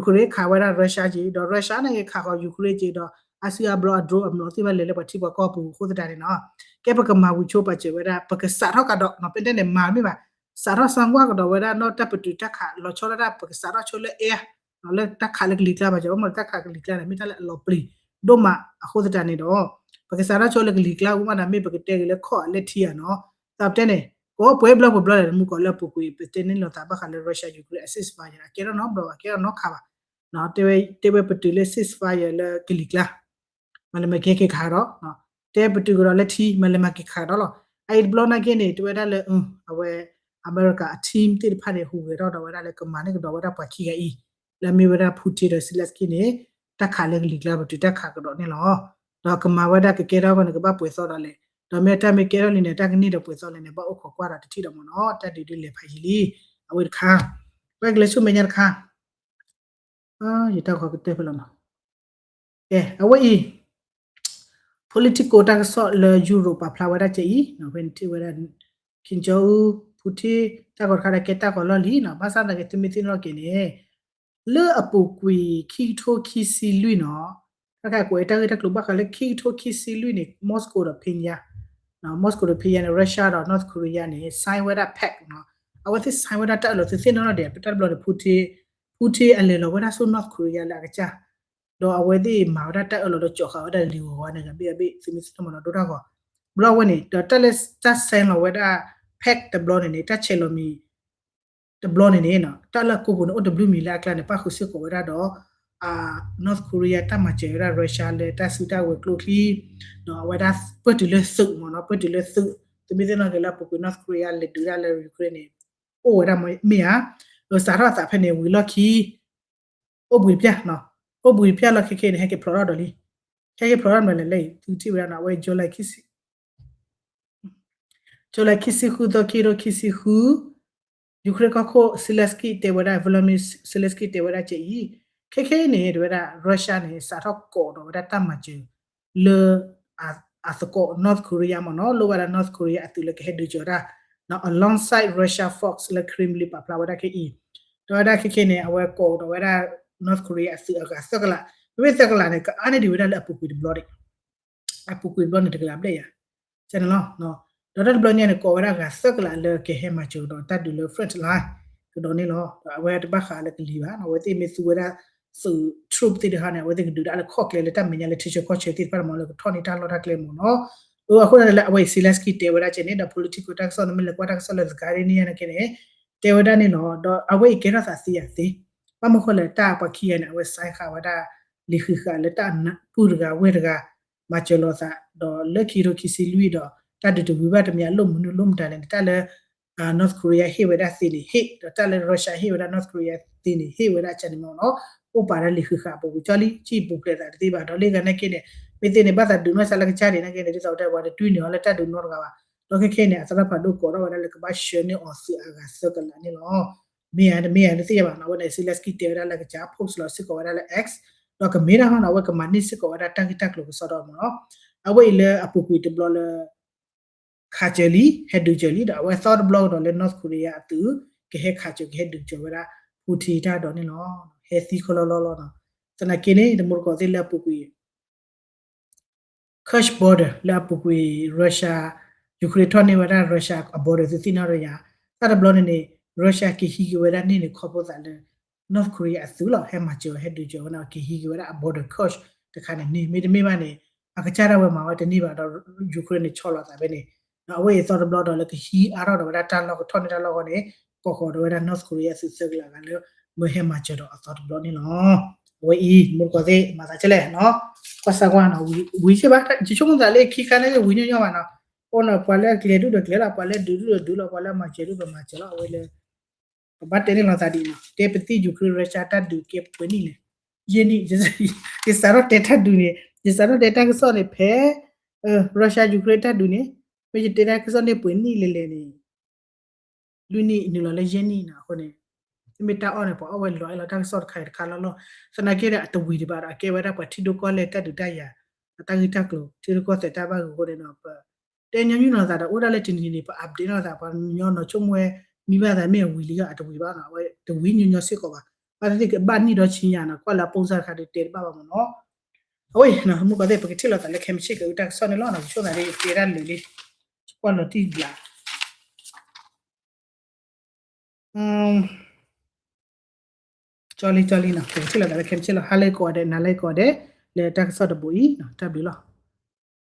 Ukraine ခးဝဲဒၣ် Russia က့ၤ ဒီး Russia န့ၣ်ဂ့ၤခးဃီၤ Ukraine က့ၤဒီး အါစုအါဘျီအ drone အမျိာ်သ့ၣ်တဖၣ်လဲၤလၢပှၤထံပှၤကီၢ်ပူၤအဃိသတးန့ၣ်နီၤ, ကဲပကမၤဝံၤဆိပာ်စၢၤဝဲဒၣ် ပကစးထီၣ်ကဒီးနီၤ ပတဲန့ၣ်မၤမ့ၢ်ဘၣ်, စးထီၣ်စၢဝါကဒီးဝဲဒၣ်နီၣ်တၢ်ပတုာ်တၢ်ခးလီၤဆီဒၣ်တၢ် ပကစးထီၣ်ဆိလၢ air လၢတၢ်ခးလၢကလံၤကျါဘၣ် ကၠီဘၣ်မ့ၢ်လၢတၢ်ခးကလံၤကျါန့ၣ် မ့ၢ်တၢ်လၢအလီၤပျံၤဒိၣ်မးအဃိသတးန့ၣ်ဒီး ပကစးထီၣ်ဆိလၢကလံၤကျါဝံၤမးဒီး မ့ၢ်ပကတဲဂ့ၤလၢခီၣ်အလၢထံဧါနီၤ, သးပတဲန့ၣ် ကအိၣ်ပှဲၤဘျီပှဲၤဘျီလဲၣ် တမူကီးလၢအပူၤကွံာ် ပတဲန့ၣ်လိာ်သးဘၣ်ဃးလၢ Russia Ukraine အ ceasefire ကဲထီၣ်နီတဘျီဘၣ် ကဲထီၣ်နီတခါဘၣ်, တဲဝဲပတုာ်လၢ ceasefire လၢကလံၤကျါ မၤလဲၤမၤက့ၤက့ၤခးဒီး, တဲပတုာ်ကဒီးလၢထံ မၤလဲၤမၤက့ၤခးဒီးလီၤ. အအံၤတဘျီနာ်က့န့ၣ် တဲဝဲဒၣ်လၢ အဝဲ အမဲရကၤအ team သ့ၣ်တဖၣ်န့ၣ် ဟူးဂဲၤထီၣ်ဒီးဝဲဒၣ်လၢကမၤန့ၢ်ကဒီးဝဲဒၣ်ပှၤခံဂၤအံၤ လၢအမ့ၢ်ဝဲဒၣ် Putin ဒီး Zelenskyy န့ၣ် တၢ်ခးလၢကလံၤကျါ ပတုာ်တၢ်ခးကဒီးန့ၣ်လီၤ. ဒီးကမၤဝဲဒၣ်ကကဲထီၣ်အဂီၢ်န့ၣ် ကဘၣ်ပှဲၤသီဒီးလဲၣ်, ဒီးမ့ၢ်တၢ်မ့ၢ်ကဲထီၣ်လံန့ၣ် တၢ်ကန့ၢ်ဒီးပှဲၤသီလဲၣ်န့ၣ် ဘၣ်အိၣ်ခိးကွၢ်ဒီးတထံၣ်ဒီးမ့ၢ်နီၤ တၢ်ဒုးဒုးလဲၤဖးယံၤလံ, အဝဲတခါ, ဝဲကလဲၤဆူမဲာ်ညါတခါ ယတၢ်ဂီၤကတၢၢ်ဖဲလီၤနီၤ, ကဲ အဝဲအံၤ Politico တၢ်ကစီၣ်လၢယူရိးပာ်ဖျါဝဲဒၣ်ကဲအံၤ ဖဲန့ၣ်ထံၣ်ဝဲဒၣ် Kim Jong Un Putin တၢ်ဂီၤတခါဒီးကဲတၢ်ဂီၤလီၢ်လံနီၤ, ဘၣ်ဆၣ်သနာ်က့ သုမ့ၢ်သ့ၣ်နီၣ်က့ၤန့ၣ် လၢအပူၤကွံာ်ခံကထိခံဆံလွံၢ်နီၤ, တၢ်ခါကွဲးတၢ်ဂ့ၢ်တၢ်ကျိၤဘၣ်ဃးလၢခံကထိခံဆံလွံၢ်န့ၣ် Moscow ဒီး Pyongyang, Moscow ဒီး Pyongyang န့ၣ် Russia ဒီး North Korea န့ၣ် sign ဝဲဒၣ် pact နီၤ, အဝဲသ့ၣ် sign ဝဲဒၣ်တၢ်အၢၣ်လီၤ သုသ့ၣ်နီၣ်နီၣ်ဒဲး ပတၢ်တဘျီန့ၣ် Putin Putin အလဲၤလီၤဝဲဒၣ်ဆူ North Korea လၢအကစၢ် ဒီးအဝဲသ့ၣ်မၤဝဲဒၣ်တၢ်အၢၣ်လီၤဒီးကၠီၤဃာ်ဝဲဒၣ်လံာ်ဂီၤဂီၤန့ၣ် ဂၤဘ့ၣ်ဂၤဘ့ၣ် သုမ့ၢ်သ့ၣ်နီၣ်မးနီၤ ဒိတၢ်ဂီၤ, ဘျီဝဲန့ၣ် ဒီးတၢ်လၢတၢ် sign လီၤဝဲဒၣ် pact တဘျီန့ၣ်န့ၣ် တၢ်ဆဲးလီၤမံၤ တဘျီန့ၣ်န့ၣ် တၢ်လၢအကိးပူၤန့ၣ် အိၣ်တဘျုးမံၤလၢအကျါန့ၣ် ပၣ်ဃုာ်စ့ၢ်ကီးဝဲဒၣ်ဒီး North Korea တၢ်မၤစၢၤဝဲဒၣ် Russia လၢတၢ်စုတၢ်ဝဲၤကျိချံ ဒီးအဝဲဒၣ်ပၢၢ်တုၤလၢသုးမးနီၤ ပၢၢ်တုၤလၢသုး သုမ့ၢ်သ့ၣ်နီၣ်က့ၤလၢအပူၤကွံာ် North Korea လဲၤဒုးဒၣ်လၢ Ukraine န့ၣ် အိၣ်ဝဲဒၣ်မ့ၢ်ဧါ, စးထီၣ်အသးဖဲန့ၣ် ဝံၤလီၢ်ခံ အိၣ်ဘှံးတဖျၢၣ်နီၤ, အိၣ်ဘှံးတဖျၢၣ်လီၢ်ခဲခဲန့ၣ် ဟဲက့ၤဖျိးထီၣ်ဒီးလံ, ဟဲက့ၤဖျိးထီၣ်မးလဲၣ်လဲၣ် သုထံၣ်ဝဲဒၣ်နီၤ အဝဲ July ခံဆံ July ခံဆံဃုသီ ခံကထိခံဆံဃု Ukraine ကီၢ်ခိၣ် Zelenskyy တဲဝဲဒၣ် Volodymyr Zelenskyy တဲဝဲဒၣ်ကဲအံၤ, ခဲခဲအံၤန့ၣ် တဲဝဲဒၣ် Russia န့ၣ် စးထီၣ်ကိးဒီးဝဲဒၣ်တၢ်မၤစၢၤ လၢ အသကိး North Korea မ့ၢ်နီၤ လိၣ်ဝဲဒၣ် North Korea အသုးလၢကဟဲဒုးကၠီၤတၢ် alongside Russia Fox လၢ Kremlin ပာ်ဖျါဝဲဒၣ်ခဲအံၤ, တဲဝဲဒၣ်ခဲခဲန့ၣ် အဝဲကိးဒီးဝဲဒၣ် North Korea အသုးအဂၤသၢကလး, မ့မ့ၢ်သၢကလးန့ၣ် ကအါန့ၢ်ဒံးဝဲဒၣ်လၢအပူၤကွံာ်တဘျီန့ၣ် အပူၤကွံာ်တဘျီန့ၣ် တကလးဘျဲၣ်ယၤ ကန့ၣ်လီၤ. ဒီးတၢ်တဘျီညါန့ၣ် ကိးဝဲဒၣ်ဂၤသၢကလးလၢကဟဲမၤစၢၤဒီးတၢ်ဒုးလၢ front line ကဒီးန့ၣ်လီၤ. ဒီးအဝဲတဘၣ်ဃးလၢကလံၤဘၣ်နီၤ အဝဲသ့ၣ်မ့ၢ်သူဝဲဒၣ် သုး troop သ့ၣ်တဖၣ်န့ၣ် အဝဲသ့ၣ်ကဒုးဒၣ်လၢခီၣ်ကျဲလၢတၢ်မဲာ်ညါလၢထံဆၢကီၢ်ဆၢသ့ၣ်တဖၣ်န့ၣ်မ့ၢ်လၢကထီၣ်န့ၢ်တၢ်လီၢ်တၢ်ကျဲမ့ၢ်နီၤ. အဃိန့ၣ်လၢအဝဲအံၤ Zelenskyy တဲဝဲဒၣ်ကဲန့ၣ် ဒီး Politico တၢ်ကစီၣ်န့ၣ် မ့ၢ်လဲၤကွၢ်တၢ်ကစီၣ်လၢ The Guardian န့ၣ်ကဲန့ၣ် တဲဝဲဒၣ်န့ၣ်လီၤ. ဒီးအဝဲအံၤကဲထီၣ်သးသ့ယၤသ့ ဘၣ်မနုၤဃိလဲၣ် တၢ်ပှၤခံဂၤန့ၣ် အဝဲ sign ဃာ်ဝဲဒၣ် လံာ်ဃံးဃာ်လၢတၢ်ပုၢ်တဂၤဝဲၢ်တဂၤ မၤစၢၤလိာ်သး ဒီးလၢခံကထိခံဆံလွံၢ်ဒီး တၢ်ဒုးတဝံၤဘၣ်တမံၤအလိၣ်မနုၤလိၣ်မတၤလဲၣ်န့ၣ် တၢ်လၢ North Korea ဟ့ၣ်ဝဲဒၣ်သ့န့ၣ်ဟ့ၣ် ဒီးတၢ်လၢ Russia ဟ့ၣ်ဝဲဒၣ် North Korea သ့န့ၣ် ဟ့ၣ်ဝဲဒၣ်အကန့ၣ်မ့ၢ်နီၤ အိၣ်ပာ်ဒီးလံာ်ဃံးဃာ်အပူၤကွံာ်ကၠီလံ စံၣ်ပူၤဖျဲးသးတသ့ဘၣ် ဒီးလၢဂၤနာ်က့န့ၣ် မ့ၢ်သ့န့ၣ် ဘၣ်သးဒုးနီၢ်ဆါလၢကစၢ်ဒံးနာ်က့န့ၣ် ဒ်သိးတဲပှၤတတွံၢ်န့ၢ်အီၤလၢတၢ်ဒုးနီတဂၤဘၣ် ဒီးခဲခဲန့ၣ် အသရၣ်ဖးဒိၣ်ကိးထီၣ်ဝဲဒၣ်လၢကဘၣ်ဆှၢန့ၢ်အီၤသုးအဂၤသၢကလးန့ၣ်လီၤ. မ့ၢ်ဧါ တမ့ၢ်ဧါ တသ့ၣ်ညါဘၣ်နီၤ အဝဲန့ၣ် Zelenskyy တဲဝဲဒၣ်လၢကစၢ် post လီၤစ့ၢ်ကီးဝဲဒၣ်လၢ X ဒီးကမ့ၢ်တၢ်ဟီနီၤ အဝဲကမၤန့ၢ်စ့ၢ်ကီးဝဲဒၣ်တၢ်ဂ့ၢ်တၢ်ကျိၤကစီဒီမ့ၢ်နီၤ အဝဲအံၤလၢအပူၤကွံာ်တဘျီလၢ ခးစၢၤလံ ဟဲဒုးစၢၤလံ ဒီးအဝဲသီတဘျီကဒီးလၢ North Korea အသုး ကဟဲခးစၢၤကဟဲဒုးစၢၤဝဲဒၣ် Putin တၢ်ဒီးန့ၣ်လီၤ. ဟဲသံခီလီလီလီၤနီၤ သနာ်က့န့ၣ် တမူတကိးသ့ၣ်လၢအပူၤကွံာ် Kerch border လၢအပူၤကွံာ် Russia Ukraine ထီၣ်န့ၢ်ဝဲဒၣ် Russia အ border သုသ့ၣ်နီၣ်ဒီးယၤ တၢ်တဘျီန့ၣ်န့ၣ် Russia က့ၤဟံးက့ၤဝဲဒၣ်န့ၣ်န့ၣ် ခီဖျိသးလၢ North Korea အသုးလီၤ ဟဲမၤစၢၤဝဲ ဟဲဒုးစၢၤဝဲန့ၣ် က့ၤဟံးက့ၤဝဲဒၣ်အ border Kerch တခါန့ၣ်န့ၣ် မ့တမ့ၢ်ဘၣ်န့ၣ် အကစၢ်ဒၣ်ဝဲမၤဝဲတန့ၢ်ဘၣ်ဒီး Ukraine န့ၣ်ဆီလီၤသးဖဲန့ၣ် ဒီးအဝဲအံၤသီတဘျီဒီးလၢကဟံးအါထီၣ်ဒီးဝဲဒၣ်တၢ်လီၢ်ကထီၣ်န့ၢ်တၢ်လီၢ်အဂီၢ်န့ၣ် ကိးဃီၤဒီးဝဲဒၣ် North Korea သုးသၢကလးဂၤလၢ မၢဟဲမၤစၢၤဒီးအသီတဘျီန့ၣ်လီၤ. အဝဲအံၤ မူတကိးသ့ၣ် မၤသးကဲလဲၣ်နီၤ ကွၢ်စၢ်ကွၢ်နီၤ ဝံၤစ့ၢ်ဘၣ် ယဆိကမိၣ်သးလၢခံခါန့ၣ် ဝံၤညီညီဘၣ်နီၤ အိၣ်နီၤ ပှၤလၢအကျဲၤဒူၣ်ဒီးကျဲၤလီၤ, ပှၤလၢဒုးဒူၣ်ဒီးဒုးလီၤ, ပှၤလၢအမၤစၢၤဒူၣ်ဒီးမၤစၢၤလီၤ. အဝဲလၢ ပဘၣ်တဲန့ၣ်လိာ်သးဒ်အံၤနီၤ, တဲပသံ Ukraine Russia တၢ်ဒုးကဲပှဲၤနံၣ်လဲၣ်, ယဲၢ်နံၣ်, ယစးထီၣ်တဲတၢ်ဒုးန့ၣ်, ယစးထီၣ်တဲတၢ်ကစီၣ်န့ၣ် ဖဲ Russia Ukraine တၢ်ဒုးန့ၣ်, မ့ၢ်ယတဲတၢ်ကစီၣ်န့ၣ်ပှဲၤနံၣ်လဲၣ်လဲၣ်န့ၣ် လွံၢ်နံၣ်နုာ်လီၤလၢယဲၢ်နံၣ်နီၤ. အဃိန့ၣ် မ့ၢ်တၢ်အီၣ်န့ၣ် ပှၤအီၣ်ဝဲလီၤအဲၣ်လီၤတၢ်ကစီၣ်တခါအံၤတခါလီၤလီၤ. သနာ်က့ဒီး အတဝံၤဒံးဘၣ်ဒီး အကဲဝဲဒၣ်ပှၤထံဒိၣ်ကီၢ်လဲၢ်တၢ်ဒုးတၢ်ယၤ အတၢ်ဂ့ၢ်တၢ်ကျိၤ ထံရူၢ်ကီၢ်သဲးတၢ်ဘၣ်ဂ့ၤအဃိန့ၣ်ဒီး ပတဲညီနုၢ်လိာ်သးဒီး အိၣ်ဒၣ်လၢတနံၤန့ၣ် ပ update လိာ်သး ပှၤကညီနီၤ ဆိကမိၣ်ဝဲ မံဘၣ်သးမ့ၢ်အဝံၤလံ အတဝံၤဘၣ်နီၤ, အဝဲတဝံၤညီညီစ့ၢ်ကီးဘၣ်. ဘၣ်သ့ၣ်သ့ၣ်ကဘၣ်နံၣ်ဒီးဆံညါနီၤ, ကွၢ်လၢအပိၢ်စၢ်တခါဒုးတဲတဘၣ်ဘၣ်မ့ၢ်နီၤ. အဝဲ မုၣ်ကီၢ်သ့ၣ် ပကထံၣ်လိာ်သးလၢခဲမုၢ်ဆ့ၣ်က့ၤအုၣ်တၢ်ကစီၣ်န့ၣ်လီၤနီၤ, ကဆိၣ်သးဒ်တဲဒၣ်လၢာ်လံ, ကွၢ်လီၤတံၢ်ဘျး ကၠီလံ ကၠီလံနီၤ, ပကထံၣ်လိာ်သးလၢခဲမုၢ်ဆ့ၣ်လီၤ. ဟါလၢကိးဂၤဒဲး နၤလၢကိးဂၤဒဲး လၢတၢ်ကစီၣ်တဘိအံၤနီၤ, တၢ်ဘျုးလီၤ.